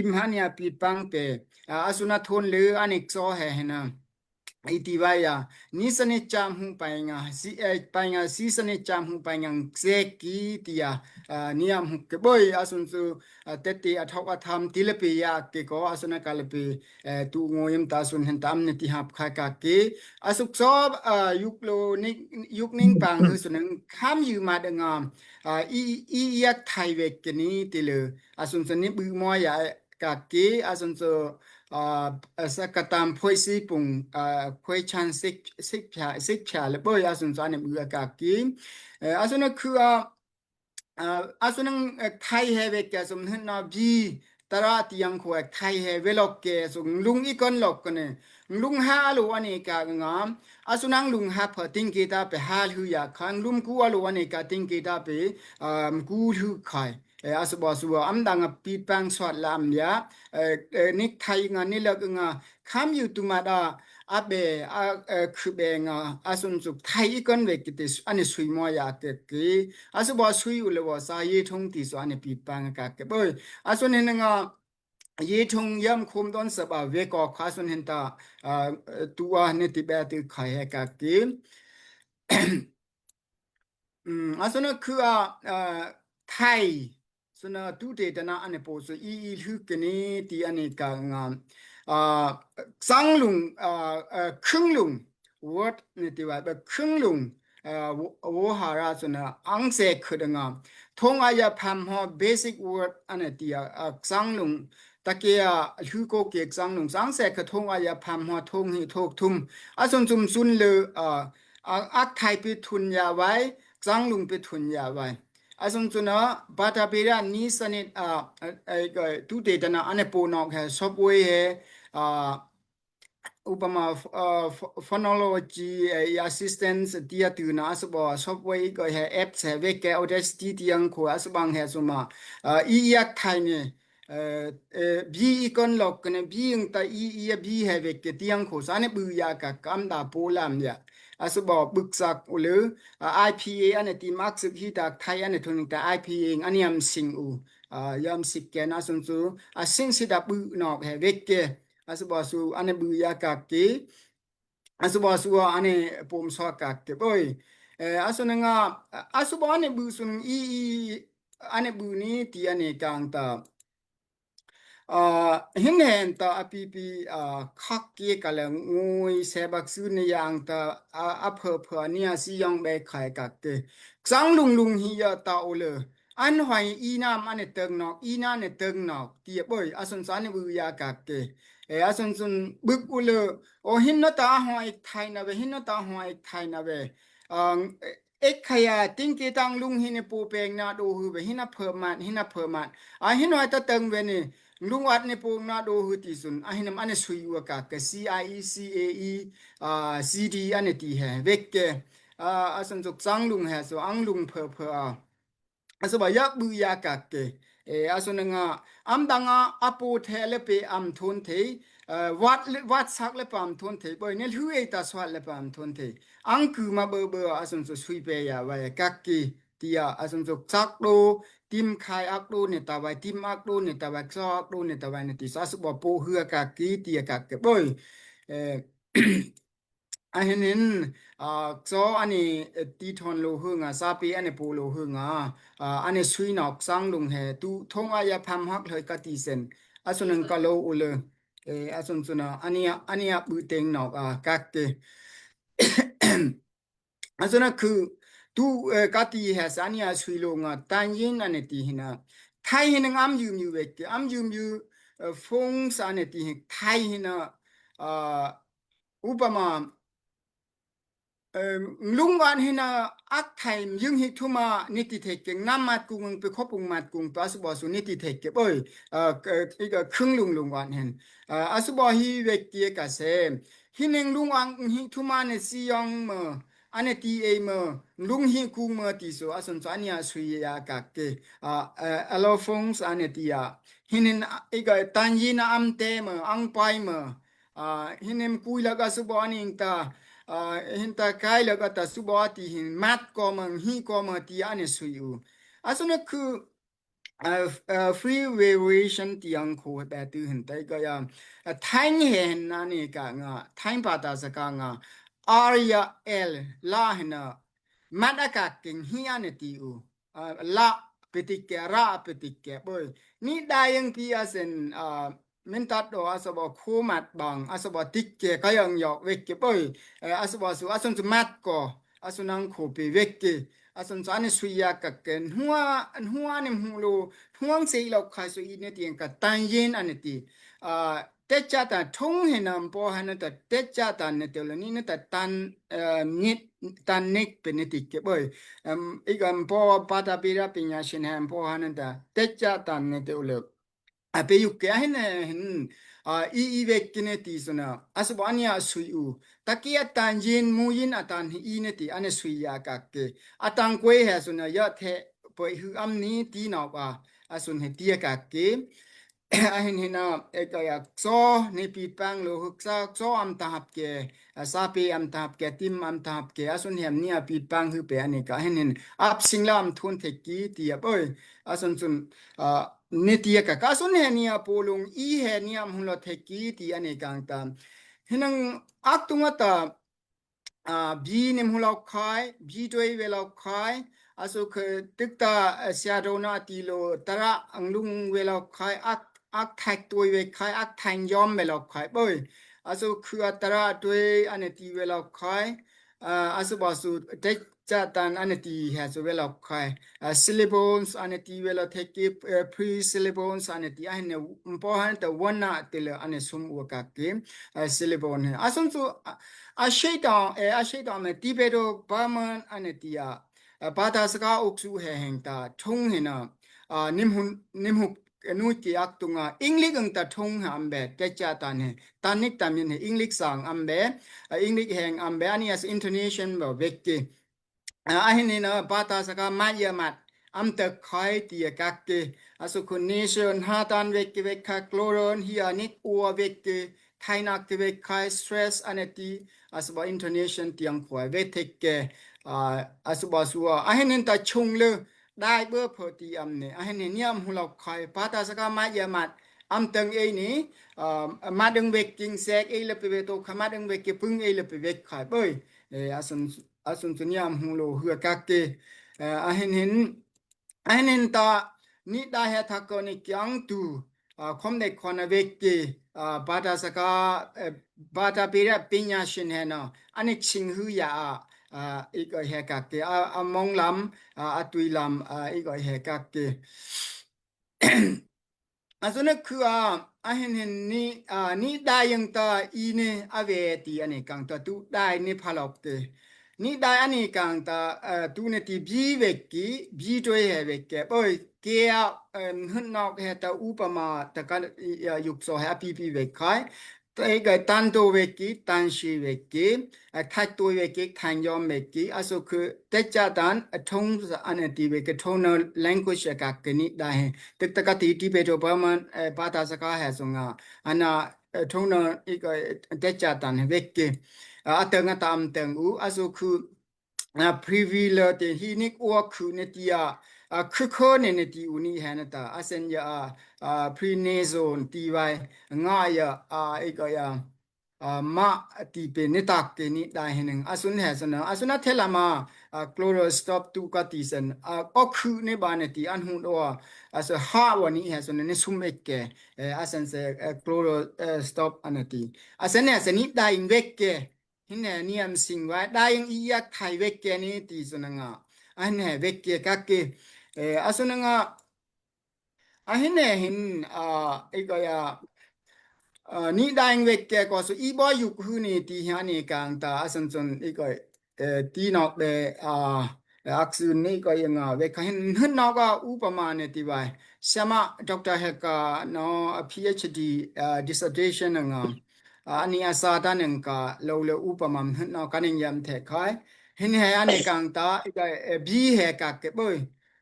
သူၼႃႇ ထူၼ်ႈလိူဝ် ဢၼ်ၼႆႉ ၸေႃးႁႄႉႁႄႉၼႃႇ i ti wai a, ni sane cham hu painga, si, eh, painga si sane cham hu painga seki tia, ah, ni am hu ke boi, asun su, ah, tete athok atham ti lepe ya ke ko, asun a ka lepe, eh, tu ngoyem ta asun hen tam ne ti hap kha ka ke. Asuk sob, ah, yuk lo ni, yuk ning pang hu sun nang kham yu ma de ngam, ah, i, i yak thai wek ke ni ti le, asun su ni bu mo ya, ka ke, asun su, ah, ah, sa katam phoi si pung, ah, phoi chan sik, sik pia, sik pia le boi asun su ane bu ka ke. Eh, asun a khu a, ah, asun nang, eh, thai he wek ke asun hen na bi tara tiang khu a thai he we lok ke asun lung i kon lok ke ne. Lung ha a lo ane ka ngam. Asun nang lung ha pha ting ke ta pe ha lu ya kha. Lung ku a lo ane ka ting ke ta pe, ah, ku lu khai. Eh, asu bo asu bo, am dang a pit pang sot lam ya. Eh, eh, nik thai nga, ni lek nga, kham yu tu ma da, a be, a, eh, khu be nga, asun suk thai i kon wek ke te su, ane sui mo ya ke ke. Asu bo sui u le bo sa ye thong ti su ane pit pang ka ke boi. Asun hen nga, ye thong yam khum don sa ba wek ko kha asun hen ta, ah, eh, tu a ne ti be ti khai he ka ke. Mm, asun a khu a, ah, thai. Asun a tu te ta na ane po su i, i lu ke ni ti ane ka ngam. Ah, sang lung, ah, ah, khung lung. Word ne ti wa ba khung lung. Ah, wo, wo ha ra asun a ang se khu de ngam. Thong a ya pham ho basic word ane ti a, ah, sang lung. Ta ke a lu ko ke sang lung. Sang se khu thong a ya pham ho thong hi thok thum. Asun sum sun le, ah, a, ak thai pi thun ya wai, sang lung pi thun ya wai. Asun suna, bata pira ni sanit, a, a, a, a, tu te ta na ane po nok he, software he, a, upama, f-, a, ph-, phonology, e, assistance, tia tu na, asu bo, software i ko he, apps he, wek ke, Audacity tiang ko, asu bang he, suma, a, i yak thai ne, eh, eh, bi i kon lok ne bi ing ta i, i a bi he wek ke tiang ko sa ne bu ya ka kam da po lam ya. Asu bo buk sak u le, ah, I P A ane ti mak sik hi ta thai ane thun ta I P A ane yam sing u. Ah, yam sik ke na sun su, a sing si da bu nok he wek ke. Asu bo su ane bu ya ka ke. Asu bo asu ane pom so ka ke boi. Eh, asu ne nga, asu bo ane bu sun i, i, ane bu ni ti ane kang ta. Ah, hin hen ta a pi pi, ah, khak ke ka le ngui se bak su ne yang ta, ah, a phe phe ni a si yang be khai ka ke. Sang lung lung hi ya ta o le. An hoi i nam ane teng nok, i na ne teng nok, ti a boi, asun sa ne bu ya ka ke. E, asun sun buk u le, o hin na ta hoi thai na we, hin na ta hoi thai na we. Ang, e, Ek khaya, ting ke tang lung hin po peng na do hu be, hin a phe mat, hin a phe mat. A hin wa ta teng be ni, lung wat ni po na do hu ti sun. A hin am ane sui wa ka ke C I E, C A E, a, C D ane ti he. Wek ke, a, asun suk sang lung he, so ang lung phe phe a. Asu ba ya bu ya ka ke. E, asu na nga, am dang a, a po the le pe am thon the, e, wat le, wat sak le pe am thon the, boi ne lu e ta swat le pe am thon the. Ang ku ma bơ bơ, asun su sui pe ya wa ya ka ke, ti ya, asun su sak do, tim khai ak do ne ta wa, tim ak do ne ta wa, so ak do ne ta wa ne ti, sa su ba po hu ya ka ke, ti ya ka ke, boi. E, A hin hin, a, so ane, e, ti thon lo hu nga, sa pe ane po lo hu nga, a, ane sui nok sang lung he, tu thong a ya pham hak lhoi ka ti sen. Asun ang ka lo u le, e, asun sun a, ane a, ane a bu teng nok, a, ka ke. Asun a khu, tu, e, ka ti he sa ane a sui lo nga, tan yin ane ti hin a. Thai hin ang am yum yu wek, am yum yu, e, phung sa ane ti hin, thai hin a, a, Upama, em, lung wan hin a ak thai ying hi thuma ni ti thek ke, nam mat kung pe khopung mat kung pe asu bo su ni ti thek ke boi, a, ke, i ka khung lung lung wan hin. A, asu bo hi wek ke ka se. Hin eng lung wan hi thuma ne si yong me, ane ti e me, lung hi kung me ti su, asun su ane a sui ya ka ke. A, a, allophones ane ti ya. Hin hin, a, i ka tan yin a am te me, ang pai me. A, hin em kui lak a su bo ning ta, a, hin ta kai lak a ta su bo ti hin mat ko ma, hi ko ma ti ane sui u. Asu ne khu, a, a, free variation ti ang kho he ba tu hen tai ka ya. A, thang he hen na ne ka nga, thang pa ta sa ka nga. Ar ya el, la hen na, mat a ka king hi a ne ti u. A, la, petik ke, ra, petik ke, boi. Ni da yang pi a sen, a, min tat do a sa bo kho mat bang, a sa bo tik ke, ka yang yok wek ke, boi. E, a sa bo su, a sun su mat ko, a sun ang kho pe wek ke. A sun su ane sui ya ka ke, nhua, nhua ne mhu lo, hnuang se lo khai su i ne ti ka tan yin a ne ti. A, te cha ta thung he nam po ha ne ta te cha ta ne te lo ni ne ta tan, e, nit, tan nik pe ne ti ke boi. Em, i ka mpo pa ta pi ra pi nya shin he mpo ha ne ta te cha ta ne te lo. A pe yuk ke a hin, hin, a, i, i wek ke ne ti su na. A su bo ania sui u. Ta ki a tan yin mu yin a tan hi i ne ti ane sui ya ka ke. A tan kwe he su na ya the poi hu am ni ti na ba. A sun he ti ya ka ke. A hin hin a, e ka ya so ne pi pang lo hu sa so am ta hap ke. A sa pe am ta hap ke, tim am ta hap ke. A sun hem ni a pi pang hu pe ane ka. A hin hin ap sing lam thun the ki ti ya boi. A sun sun, a, ne ti ya ka. Ka sun he ni a polung, i he ni am hun lo the ki ti ane kang ta. Hinang ak tung a ta, a, bi nim hu lau khai, bi doi we lau khai, a su khe tik ta, a, sia do na ti lo tara ang lung we lau khai, ak, ak thak doi we khai, ak thang yom we lau khai, boi. A su khu a tara doi a ne ti we lau khai, a, a su ba su te cha tan a ne ti he su we lau khai. A, syllables a ne ti we lau the ki, e, pre-syllables a ne ti a hin ne mpo han ta wan na te le a ne sum u ka ke, a, syllable ne. A sun su, a, a shei ta, e, a shei ta me Tibeto Burman a ne ti a, a, ba ta sa ka uk su he heng ta thung he na, a, nim hun, nim hu, nu ki ak tung a, English ang ta thung ha am be, te cha tan he, tan nik ta min he, English sang am be, a, English heng am be, a ni as intonation ba wek ke. A, a hin ni na, ba ta sa ka mat ya mat. Am ta khai ti ya ka ke. A su khu ni se on ha tan wek ke wek ka kloron hi a nik ua wek ke. Thai nak ke wek khai stress a ne ti. A su ba intonation ti ang khua wek thek ke. A, a su ba su a. A hin ni ta chung le. Dai bơ pho ti am ne. A hin ni ni am hu lau khai. Ba ta sa ka mat ya mat. Am teng ei ni. A, mat deng wek king sek ei le pe wek to ka mat deng wek ke pung ei le pe wek khai. Boi. E, a sun a sun sun yam hung lo hua kak ke. Eh, a hin hin, a hin hin ta ni da he thak ko ni kiang tu, ah, khom de khon a wek ke, ah, ba ta sa ka, eh, ba ta pi ra pi nya shin he na, a ni ching hu ya a, ah, i ko he kak ke, a, a mong lam, ah, a tui lam, ah, i ko he kak ke. A su ne khu a, a hin hin ni, a, ni dai yang ta i ne a we ti a ne kang ta tu dai ne pha lok te. Ni dai a ne kang ta, a, tu ne ti bi wek ki, bi toi he wek ke. Boi, ke a, em, hun nok he ta upama ta ka, i, a, yuk so he a pi pi wek khai. Te ga tan to wek ki, tan shi wek ki, a, thak to wek ki, thang yom wek ki, a su khu te cha tan, a thong sa a ne ti wek ki, tonal language a kak ke ni dai he. Tek ta ka ti Tibeto Burman, eh, ba ta sa ka he su nga. A na, eh, tonal i ka, eh, te cha tan wek ki. A, a teng a tam teng u, a su khu, a, privila te hi nik ua khu ne ti a, a, khu kho ne ne ti u ni he na ta, a sen ya, a, a, prenazone ti wai, nga ya, a, i ka ya, a, ma ti pe ne tak ke ni dai he neng, a sun he sun, a sun a thela ma, a, chlorostop tu ka ti sen, a, o khu ne ba ne ti an hu do, a su ha wa ni he sun ne sum ek ke, eh, a sen se, eh, chloro, eh, stop a ne ti. A sen he sen ni dai wek ke, Hin he ni am sing wai, dai yang i yak thai wek ke ni ti su na nga. A hin he wek ke kak ke. Eh, a su na nga. A hin he hin, a, i ko ya, a, ni dai yang wek ke ko su i bo yuk hu ni ti ha ni kang ta, a sun sun i ko, eh, ti nok de, a, ak sun ni ko yang a wek ka hin, hin nok a upama ne ti wai. Sama Doctor Heka no, a PhD, a, dissertation nga. A, ani a sa ta neng ka lo le upama hnu ka neng yam the khai. Hin he a ne kang ta, i ka, e, bi he kak ke boi.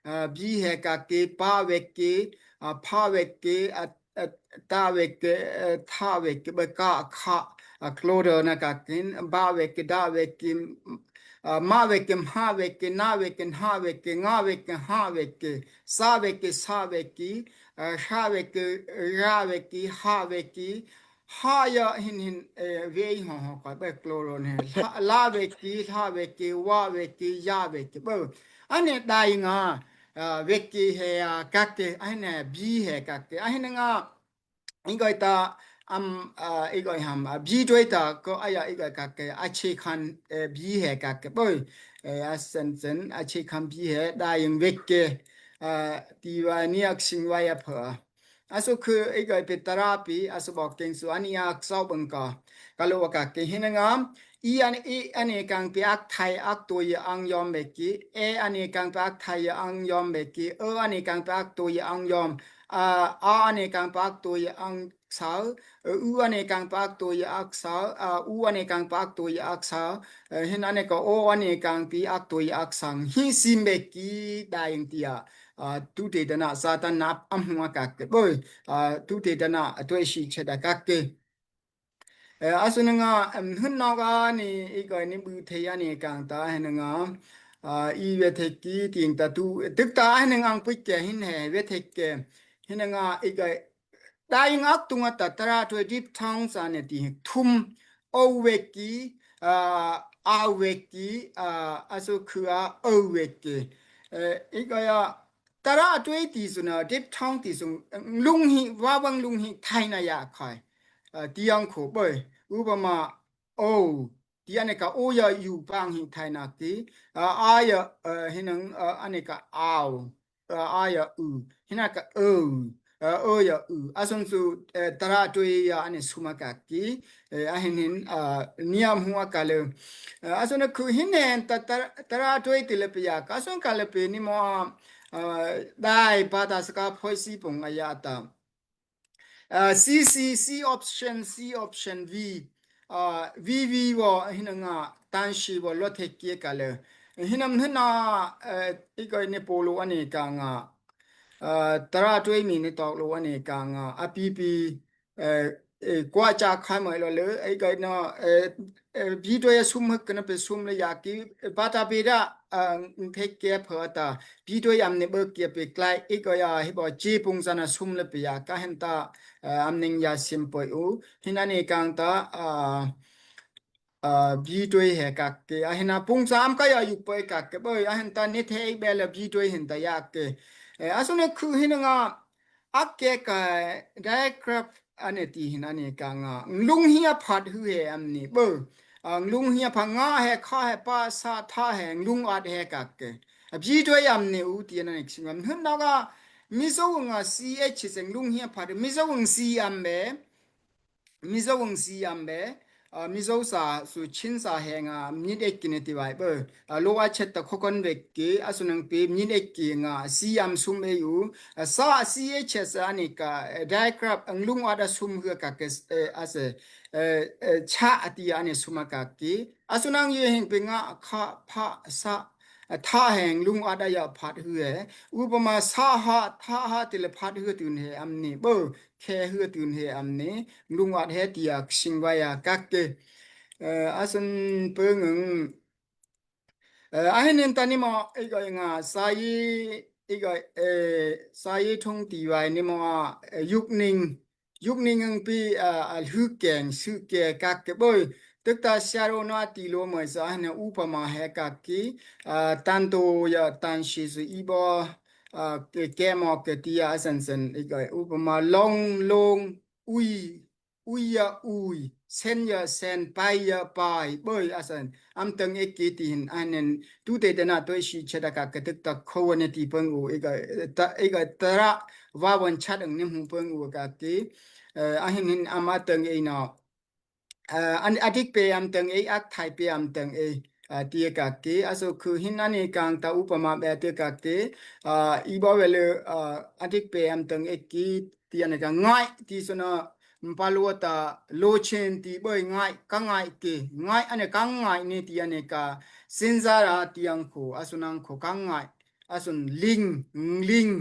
A, bi he kak ke, pa wek ke, a, pha wek ke, a, a, ta wek ke, e, tha wek ke, boi ka, kha, a, chloro na kak ke, ba wek ke, da wek ke, m, a, ma weke, mha weke, na weke, nha weke, nga weke, ha weke, sa weke, sa weke, a, sha weke, ra weke, ha weke, ha ya hin hin, e, wei ho ho ka be kloro ne. La, la weke, la weke, wa weke, ya weke. Be. Ane dai nga, a, weke he a kake, ane bi he kake. Ane nga, igai ta, am, a, igai ham, a, bi doi ta, ko aya igai kake, a che khan, e, bi he kake. Be. E, a sen sen, a che khan bi he, dai ing weke, a, ti wa ni ak sing wa ya pha. Asu khu igai pe tara pi, asu bok keng su ani ak sau bengka. Kalau wa kake hin nga, i ane, i ane kang pe ak thai ak toi ang yom beki, e ane kang pe ak thai ang yom beki, e ane kang pe ak toi ang yom, a, a ane kang pe ak toi ang sau, e, u ane kang pe ak toi ak sau, a, u ane kang pe ak toi ak sau, e, hin ane ka o ane kang pe ak toi ak sang. Hi sim beki dai ing tia. A, tute tana Satan nap am hua kake. Boi, a, tute tana toi si cheda kake. E, asu nga, em, hun no ga ni, igai ni bu thei ani kang ta, hen nga, a, i we thei ki ting ta tu, tuk ta, hen nga ang pui ke, hin he, we thei ke, hen nga, igai, dai ing ak tung ta, tara toi diphthong sa ne ti, thum, o weki, a, a weki, a, asu khu a, o weki. E, igai a, tara toi ti su na, diphthong ti su, lung hi, wa wang lung hi, thai na ya khai. A, ti ang kho boi, upama, o, ti ane ka o ya u pang hi thai na ki, a, a ya, a, hin ang, a, ane ka au, a, a ya u, hin ane ka o, a, o ya u. Asun su, e, tara toi ya ane suma kaki, e, a hin hin, a, niam hua kale. E, asun khu hin hen ta, ta, tara toi ti le pe ya, ka asun kale pe ni mo, a, dai pa ta saka phoi si pung a ya ta. A, C C, C option, C option V. A, V V wo hin nga tansi wo lo thei ki kale. Hin am hin a, e, igai ne polo ane ka nga. A, tara toi mi ne tok lo ane ka nga. A pi pi, e, e, kwa cha khai mai lo le, igai na, e, e, bi toi a sum hak na pe sum le ya ki, e, pa ta pe da, a, thei ke pha ta. Bi toi am ne be ke pe klai, igai a hi bo chi pung sa na sum le pe ya ka hen ta, a, am ning ya sim poi u. Hin ane kang ta, a, a, bi toi he kake. A hin a pung sa am ka ya yuk poi kake. Boi, a hin ta ne thei be le bi toi hin ta ya ke. E, asu ne khu hin nga, ak ke ka digraph ane ti hin ane ka nga. Lung hi a phat hu he am ni. Boi, a, lung hi a pha nga he, kha he, pa, sa, tha he, lung at he kake. A bi toi am ni u ti ane sing am. Hun na ga, Mizo nga C H seng lung hi a phat. Mizo ng si am be. Mizo wang si am be, a, Mizo sa su Chin sa he nga minit ek ki ne ti wai be, a, lo a chet ta khokon wek ki, asu nang pe minit ek ki nga si am sum e u, a, sa C H S ane ka, e, digraph ang lung at a sum hua kake, e, ase, e, e, cha ati ane suma kaki, asu nang ye heng pe nga kha pha sa, a, tha heng lung at a ya phat hua, upama sa ha, tha ha ti le phat hua tun he am ni be, khe hua tun he am ni, lung at he ti a ksing wai a kake. E, asun pengeng. E, a hin hin ta ni mo, igai nga, sa yi, igai, e, sa yi thong ti wai ni mo a, e, yuk ning, yuk ning ang pi, a, a, hu keng, su ke kake boi. Tuk ta sia ro no a ti lo mo sa hin upama he kaki, a, tan to ya tan si su i bo, a, ke, ke mo ke ti a san san igai. Upama long, long, ui, ui ya ui, sen ya sen, pai ya pai, boi asan. Am teng ek ki ti hin anen, tu te dena toi si cheda kake tuk ta kho ne ti peng u, igai, ta, igai tara, wa wan chat ang nim hu peng u kaki. E, a hin hin am a teng e na. E, an adik pe am teng e, ak thai pe am teng e. A, ti e kaki, asu khu hin ane kang ta upama be ti e kaki. A, i bo wele, a, adik pe am teng ek ki, ti ane ka ngai, ti sona mpalua ta lo chen ti boi ngai, ka ngai ke, ngai ane ka ngai ne ti ane ka sinzara ti ang kho, asu nang kho ka ngai, asun ling, ling,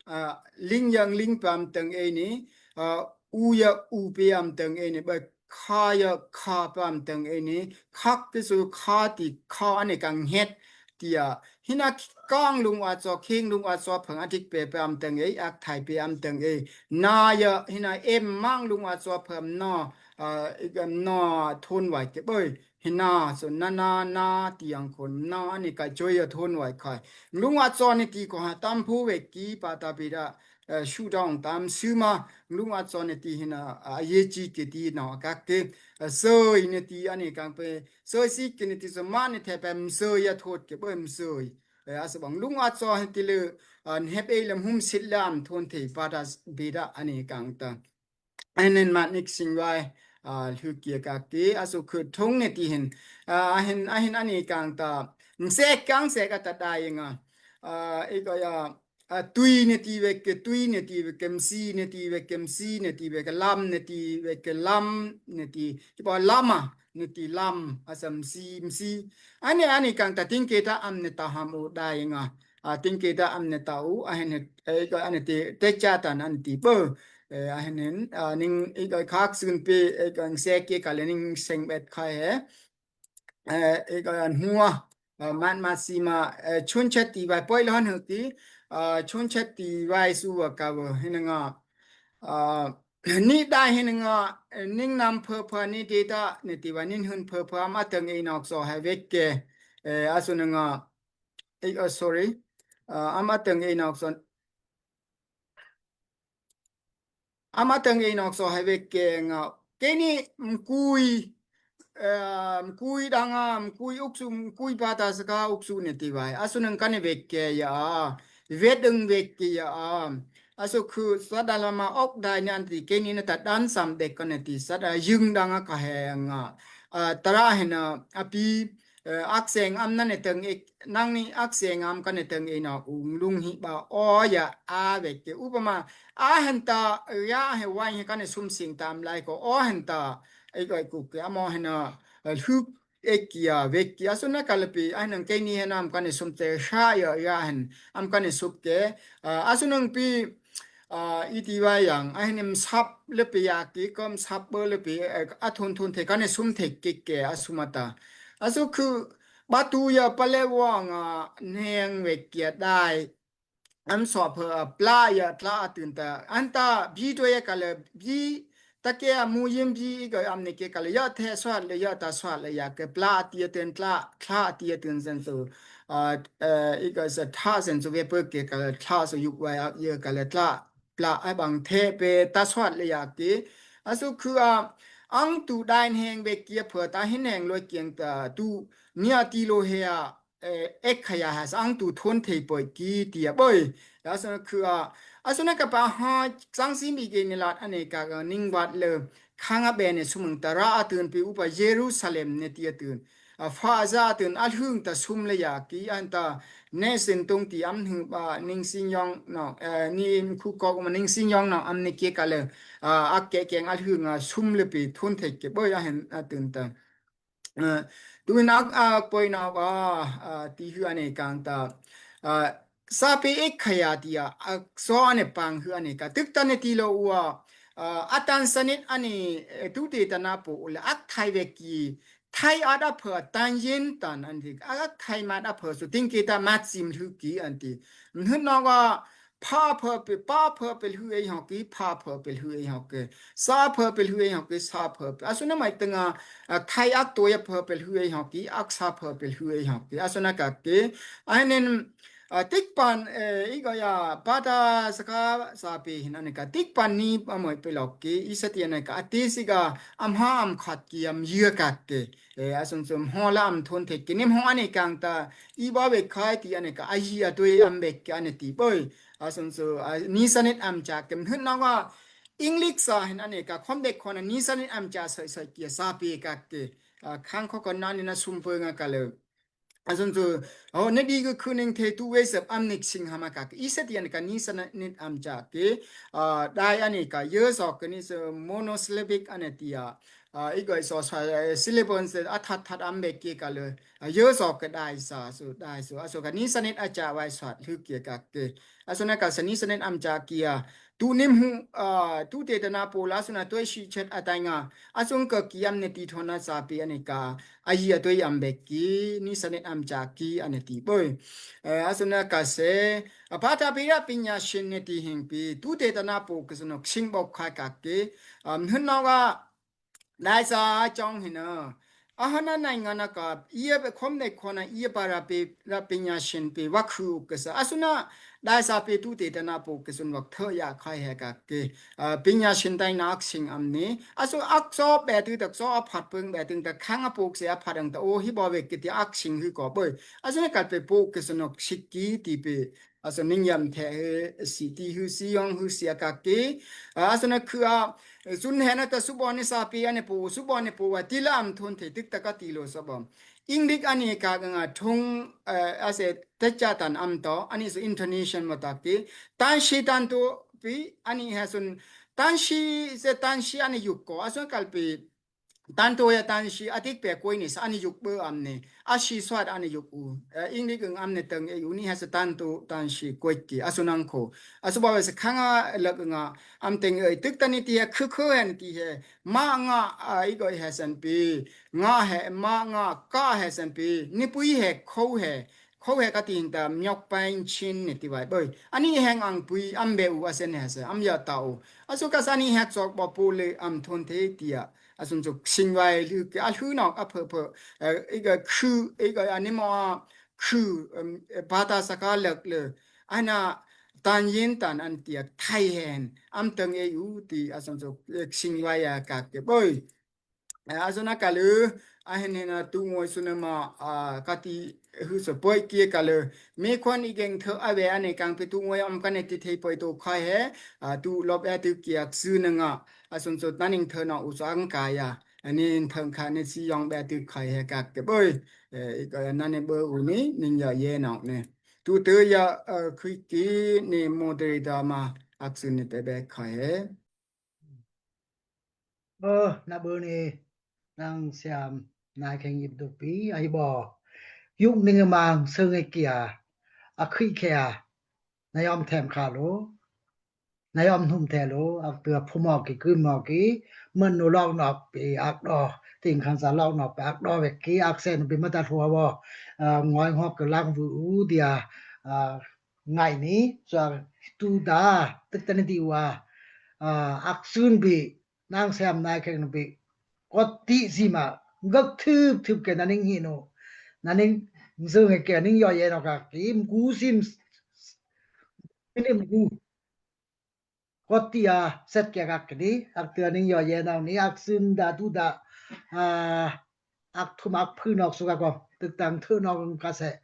a, ling yang ling pe am teng e ni, a, u ya u pe am teng e ni, boi kha yă kha pam teng e ni, khak ki su kha ti kha ane kang het tia. Hina kang lung a cho, khing lung a cho phang adik pe pam teng e, ak thai pe am teng e. Na yă, hina em mang lung a cho phang na, a, ik am na thon wai ke bơi. Hina, so na, na, na, tiang khon, na, ani ka joy a thon wai khai. Lung a chon ni ti ko ha, tam phu wek ki, pa ta pi da, eh, shu dong tam su ma, lung a chon ni ti hina, a, ye chi ke ti na, ka ke, eh, soi ni ti, ani kang pe, soi si ke ni ti so ma ni the pe, m soi a thot ke, bơi m soi. Eh, a so bang, lung a chon ni ti le, ah, hep e le hum sit lam thon the, pa ta s-, bi da, ani kang ta. Anen mat nik sing wai, a, lhu kia ka ki, a su khu thung ne ti hin. A, ahin, ahin ani kang ta. Nsek kang sek a ta dai nga. A, i ko ya, a, tui ne ti wek ke, tui ne ti wek ke, msi ne ti wek ke, msi ne ti wek ke, lam ne ti wek ke, lam ne ti, i po lama ne ti lam, a sa msi, msi. Ani, ani kang ta ting ke ta am ne ta ham u dai nga. A, ting ke ta am ne ta u, ahin, e, ko ani ti, te cha ta nan ti bo. E, a, henen, a, ning, i, ka khak sun pe, i, ka sek ke ka le ning seng bet khai he. E, i, ka an hua, a, man ma si ma, e, chun chet ti wai poi lon hu ti, a, chun chet ti wai su wa ka wa, henen nga, a, ni dai henen nga, e, ning nam phe phe ni de ta, ni ti wa nin hun phe phe ma teng e nok so ha wek ke, e, a su nga, e, o, sorry, a, ama teng e nok so, ama teng e nok so hai wek ke nga. Keni mkui, eh, mkui danga, mkui uksu, mkui pata saka uksu ne ti wai. Asu neng kane wek ke ya. Wet eng wek ke ya. Asu khu sada lama ok dai ni anti keni ne ta dan sam dek kane ti sada yung danga ka he nga. Ah, tara hena api, eh, akseng am nane teng ek, nang ni akseng am kane teng e na ung lung hi ba o ya a wek ke. Upama a henta ya he wai he kane sum sing tam lai ko o henta e ko ku ke amo hena, eh, huk ek ya wek ya so na kalepi a nang keni hena am kane sum te sha ya ya hen am kane sup ke. Ah, asu nang pi, ah, iti wayang, a hinem sap lepe ya ki, kom sap bo lepe, eh, a thun thun the, kane sum the kik ke, a sumata. Asu khu batu ya pale wang, ah, neng wek ya dai. Am sop, ah, pla ya tla atun ta. Anta bi to ya kale, bi ta ke a mu yim bi i ga am ne ke kale ya the swat le ya ta swat le ya ke pla ti ya ten tla, tla ti ya tun sen so. Ah, eh, i ga sa tha sen so we pe ke kale tla so yuk wa ya kale tla, pla a bang the pe ta swat le ya ke. Asu khu a ang tu dai heng be kia phe ta hin heng lo kiang ta tu nia ti lo he a, eh, ek khaya has ang tu thon thei poi ki ti a boi. Asu khu a, asu na ka pa ha sang si mi ke ni lat ane ka ga ning wat le khang a be ne sumung ta ra a tun pi upa Jerusalem ne ti a tun. A, pha za tun a lhung ta sum le ya ki an ta ne sin tung ti am hung ba ning sin yong no, eh, ni khu kok ma ning sin yong no am ne ke ka le, a, a ke keng a lhung a sum le pi thun the ke boi a hen a tun ta. Eh, tun a, a, poi na ba, a, ti hu ane kang ta. A, Sape ek khaya tia, a, so ane pang hu ane ka. Tuk tane ti lo ua, a, atan sanit ane, e, tu te tana po ula ak thai wek ki, thai ada phe tan yin tan ane, ak thai mat a phe so ting ke ta mat sim hu ki ante. Mhut no ga pha phe pe, pa phe pe hu e ho ki, pha phe pe hu e ho ke. Sa phe pe hu e ho ke, sa phe pe. Asu na mai tenga, a, thai ak to ya phe pe hu e ho ki, ak sa phe pe hu e ho ke. Asu na ka ke. Anen, A, tikpan, e, i ga ya, pata saka sape hin ane ka, tikpan ni amoi pe lok ki, i sati ane ka, ati si ga, am ha am khat ki, am yia kat ke. E, asun sum ho la am thon thek ki, nim ho ane kang ta, i ba we khai ti ane ka, a yia toi am bek ki ane ti boi. Asun su, a, ni sanit am cha kem hin na ga, English sa hin ane ka, khom dek khona ni sanit am cha soi soi ki, sape kak ke. A, khang kho kon na ni na sum pe nga ka le. Asun su, o, ne di ke kuning the tu wesep am nik sing hama kak. I sati ane ka ni sanit am cha ke, a, dai ane ka, ye so ke ni se monosyllabic ane tia. A, i go so sa, e, syllable se a that that am be ke ka le. A, ye so ke dai sa, su, dai su. Asu ka ni sanit a cha wai sat, hu ke kak ke. Asu na ka sa ni sanit am cha kia. Tunim hu, a, tute tana po la suna toi si chet atai nga. Asung ke kiam ne ti thona sapi ane ka. Ayi atoi am beki, ni sanet am jaki ane ti boi. E, asuna kase, a, pata pi ra pinya shin ne ti hing pi. Tute tana po ke sunok sing bok khai kake. Am, hun no ga, Dai sa chong hina. Ahana nai ngana ka, ia be khom ne khona, ia pa ra pe, ra pe nya shin pe, wak hu ke sa. Asuna, dai sa pe tute tana po ke sun wak thơ ya khai he ka ke. A, pe nya shin tai na ak sing am ni. Asu ak so be tu tak so aphat pung be tung tak khang a po se aphat ang ta o hi bo we ke ti ak sing hu ko boi. Asuna kal pe po ke sun wak sik ki ti pe. Aso ning yam the he, si ti hu si yong hu si a ka ke. A, aso na khu a, sun he na ta subon ni sa pi ane po, subon ni po wa ti la am thon the tik ta ka ti lo sa bom. Ingdik ani ka ga nga thong, a, ase te cha tan am to, ani so intonation ma ta ke. Tan shi tan to pi, ani he sun, tan shi se tan shi ani yuk ko, aso kal pi, Tanto ya tanshi atik pe koini sa ani yuk be amne. Ashi swat ani yuk u. Eh, ingdi keng amne teng e uni hasa tanto tanshi koiki. Asu nangko. Asu bawa sa khanga lak nga am teng e tik tani ti he khukhu hen ti he. Ma nga, ah, igo he san pi. Nga he, ma nga ka he san pi. Ni pui he, kho he. Kho he ka ti hinta myok pain chin ni ti wai boi. Ani heng ang pui am be u asen he sa. Am ya tau. Asu ka sa ni hek sok ba pule am thon the ti ya. Asun suk sing wai lu ke a lu nok a phe phe, eh, iga khu, iga ani mo a khu, em, eh, pata saka lek le. Ana tan yin tan an tia thai hen. Am teng e u ti asun suk, eh, sing wai a ka ke boi. Eh, asun a ka lu, a hen hen a tu ngoi sun ma, a, ka ti hu so poi kie ka lu. Mi khon i geng thơ a we ane kang pi tu ngoi om ka ne ti thei poi to khai he, a, tu lop e tu kiak su na nga. Asun so naning thơ no u so ang ka ya. Ani thơ kha ni si yong be tu khai he kak ke boi. Eh, i ka nane bơ u ni, ning ya ye no ne. Tu tơ ya, eh, khui ki ni moderator ma ak su ni pe be khai he. Ơ, na bơ ni. Nang siam nai kheng ip duk pi, a hi bo. Yuk ning mang sơ nge kia. A khui kia. Na yom them kha lo. Na yom hnum the lo. Ak tua phu mo ki, kư mo ki. Mơn nu lok nok pi ak do. Ting khang sa lok nok pi ak do wek ki. Ak sen pi ma ta thua bo. A, ngoi ngok ke lang vu u dia. A, ngai ni. So, tu da. Tek tani di wa. A, ak sun bi. Nang sem nai kheng bi. Kot ti si ma. Ngak thup thup ke naning hi no. Naning zung ke ning yo ye no ka. Kim ku sim. Ini mgu. Kot ti a set ke kak di. Ak tua ning yo ye no ni. Ak sun da tu da. A, ak thum ak phu nok su ka ko. Tek tang thơ nok ka se.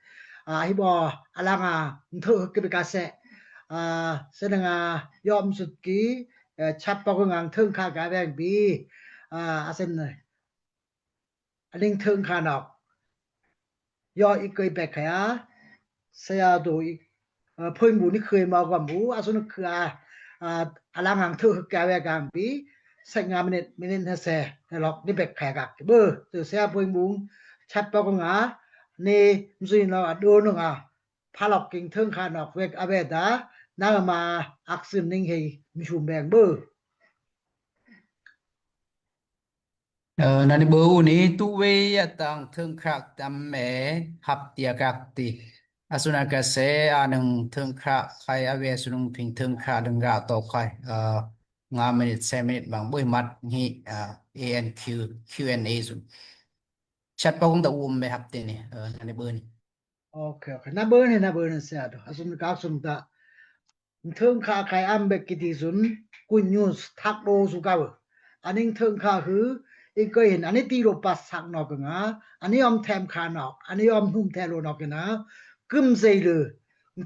A, hi bo a lang a thơ ke bi ka se. A, se nang a yom sut ki, eh, chap pa ko ngang thơ kha ka beng bi. A, a sen ne. A ling thơ kha nok. Yo i koi bek kha ya. Se ya do i, eh, phoi bu ni khoi ma ko bu. A sun kha, a, a lang ang thơ ka beng bi. Sek nga minit, minit he se, he lok ni bek khai kak. Bơ, tu se a pui mung, chat pa ko nga, ni msui no a do no nga. Pha lok king thơng kha nok wek a be da, nang ma ak sưn ning hei, mi sum beng bơ. Ơ, nani bơ u ni tu we ya tang thơng kha tam me, hap tia kak ti. A suna ka se a nang thơng kha khai a we a sunung ping thơng kha dang ga to khai. Ơ, nga minit, se minit bang boi mat ngi, a, A N Q, Q and A sun. Chat pa kong ta um be hap te ni, ơ, nani bơ ni. Ok, ok. Na bơ ni, na bơ ni se a to. A sun ka sun ta. Thơng kha khai am bek ki ti sun, kun news thak do su ka bơ. Aning thơng kha hư, i koi hin, ani ti lo pas sak nok nga, ani om them kha nok, ani om hum the lo nok na, kưm sei lơ.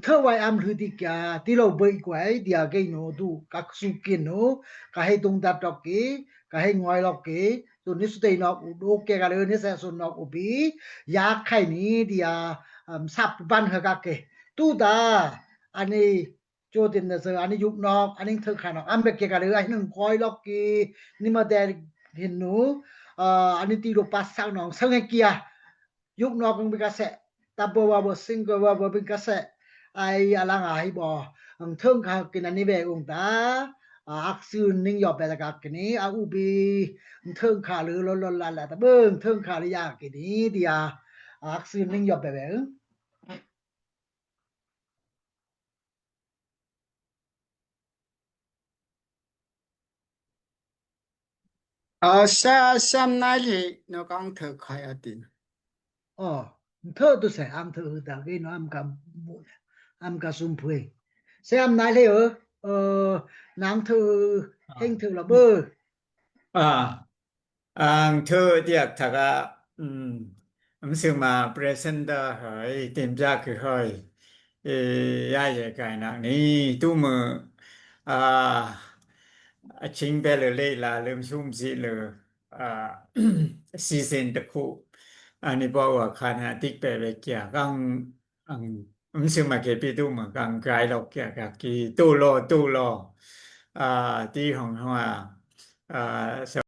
Thơ wai am lhư ti kia, ti lo bơi kuai, dia kei no tu, kak su kin no, ka hei tung tat tok ki, ka hei ngoi lok ki, tu ni su tei nok u do ke ka lơ ni se su nok u pi, ya khai ni dia, um, sap ban ha kak ke. Tu ta, ani, cho tin na sơ, ani yuk nok, ani thơ kha nok, am bek ke ka lơ, ai nung koi lok ki, ni ma te hin nu, uh, ani ti lo pas sak nok, sơ nge kia, Yuk nok bing kasek. Tabo wabo singko wabo bing kasek. Ai alang ahi bo. Ntâng kha kina ni be ung ta, a, ak sưn ning yop be ta kak kini, a, u bi ntâng kha lư lo lo la la ta bơ ntâng kha lư ya kini, ti a, ak sưn ning yop be be. Ơ, sa, sam nai li, no kang thơ khai a tin. Ơ, thơ tu se, ang thơ hư ta, gei no am ka mu, am ka sum phuê. Sam nai li ơ, ơ, nang thơ, hêng thơ la bơ. A, ang thơ tiak thak a, ưm, ưm sưn ma presenter hơi, tim jak kơ hơi. Ê, ya ye kai nang ni, tu mơ, a, a, ching pe lơ lê la lơm sum si lơ, a, season tơ khu. Ani po wa khan ha tik pe be kia, kang, ang, ưm sưn ma ke pi tu mơ, kang kai lok kia, kak ki, tu lo, tu lo. A, ti hong hong a, a,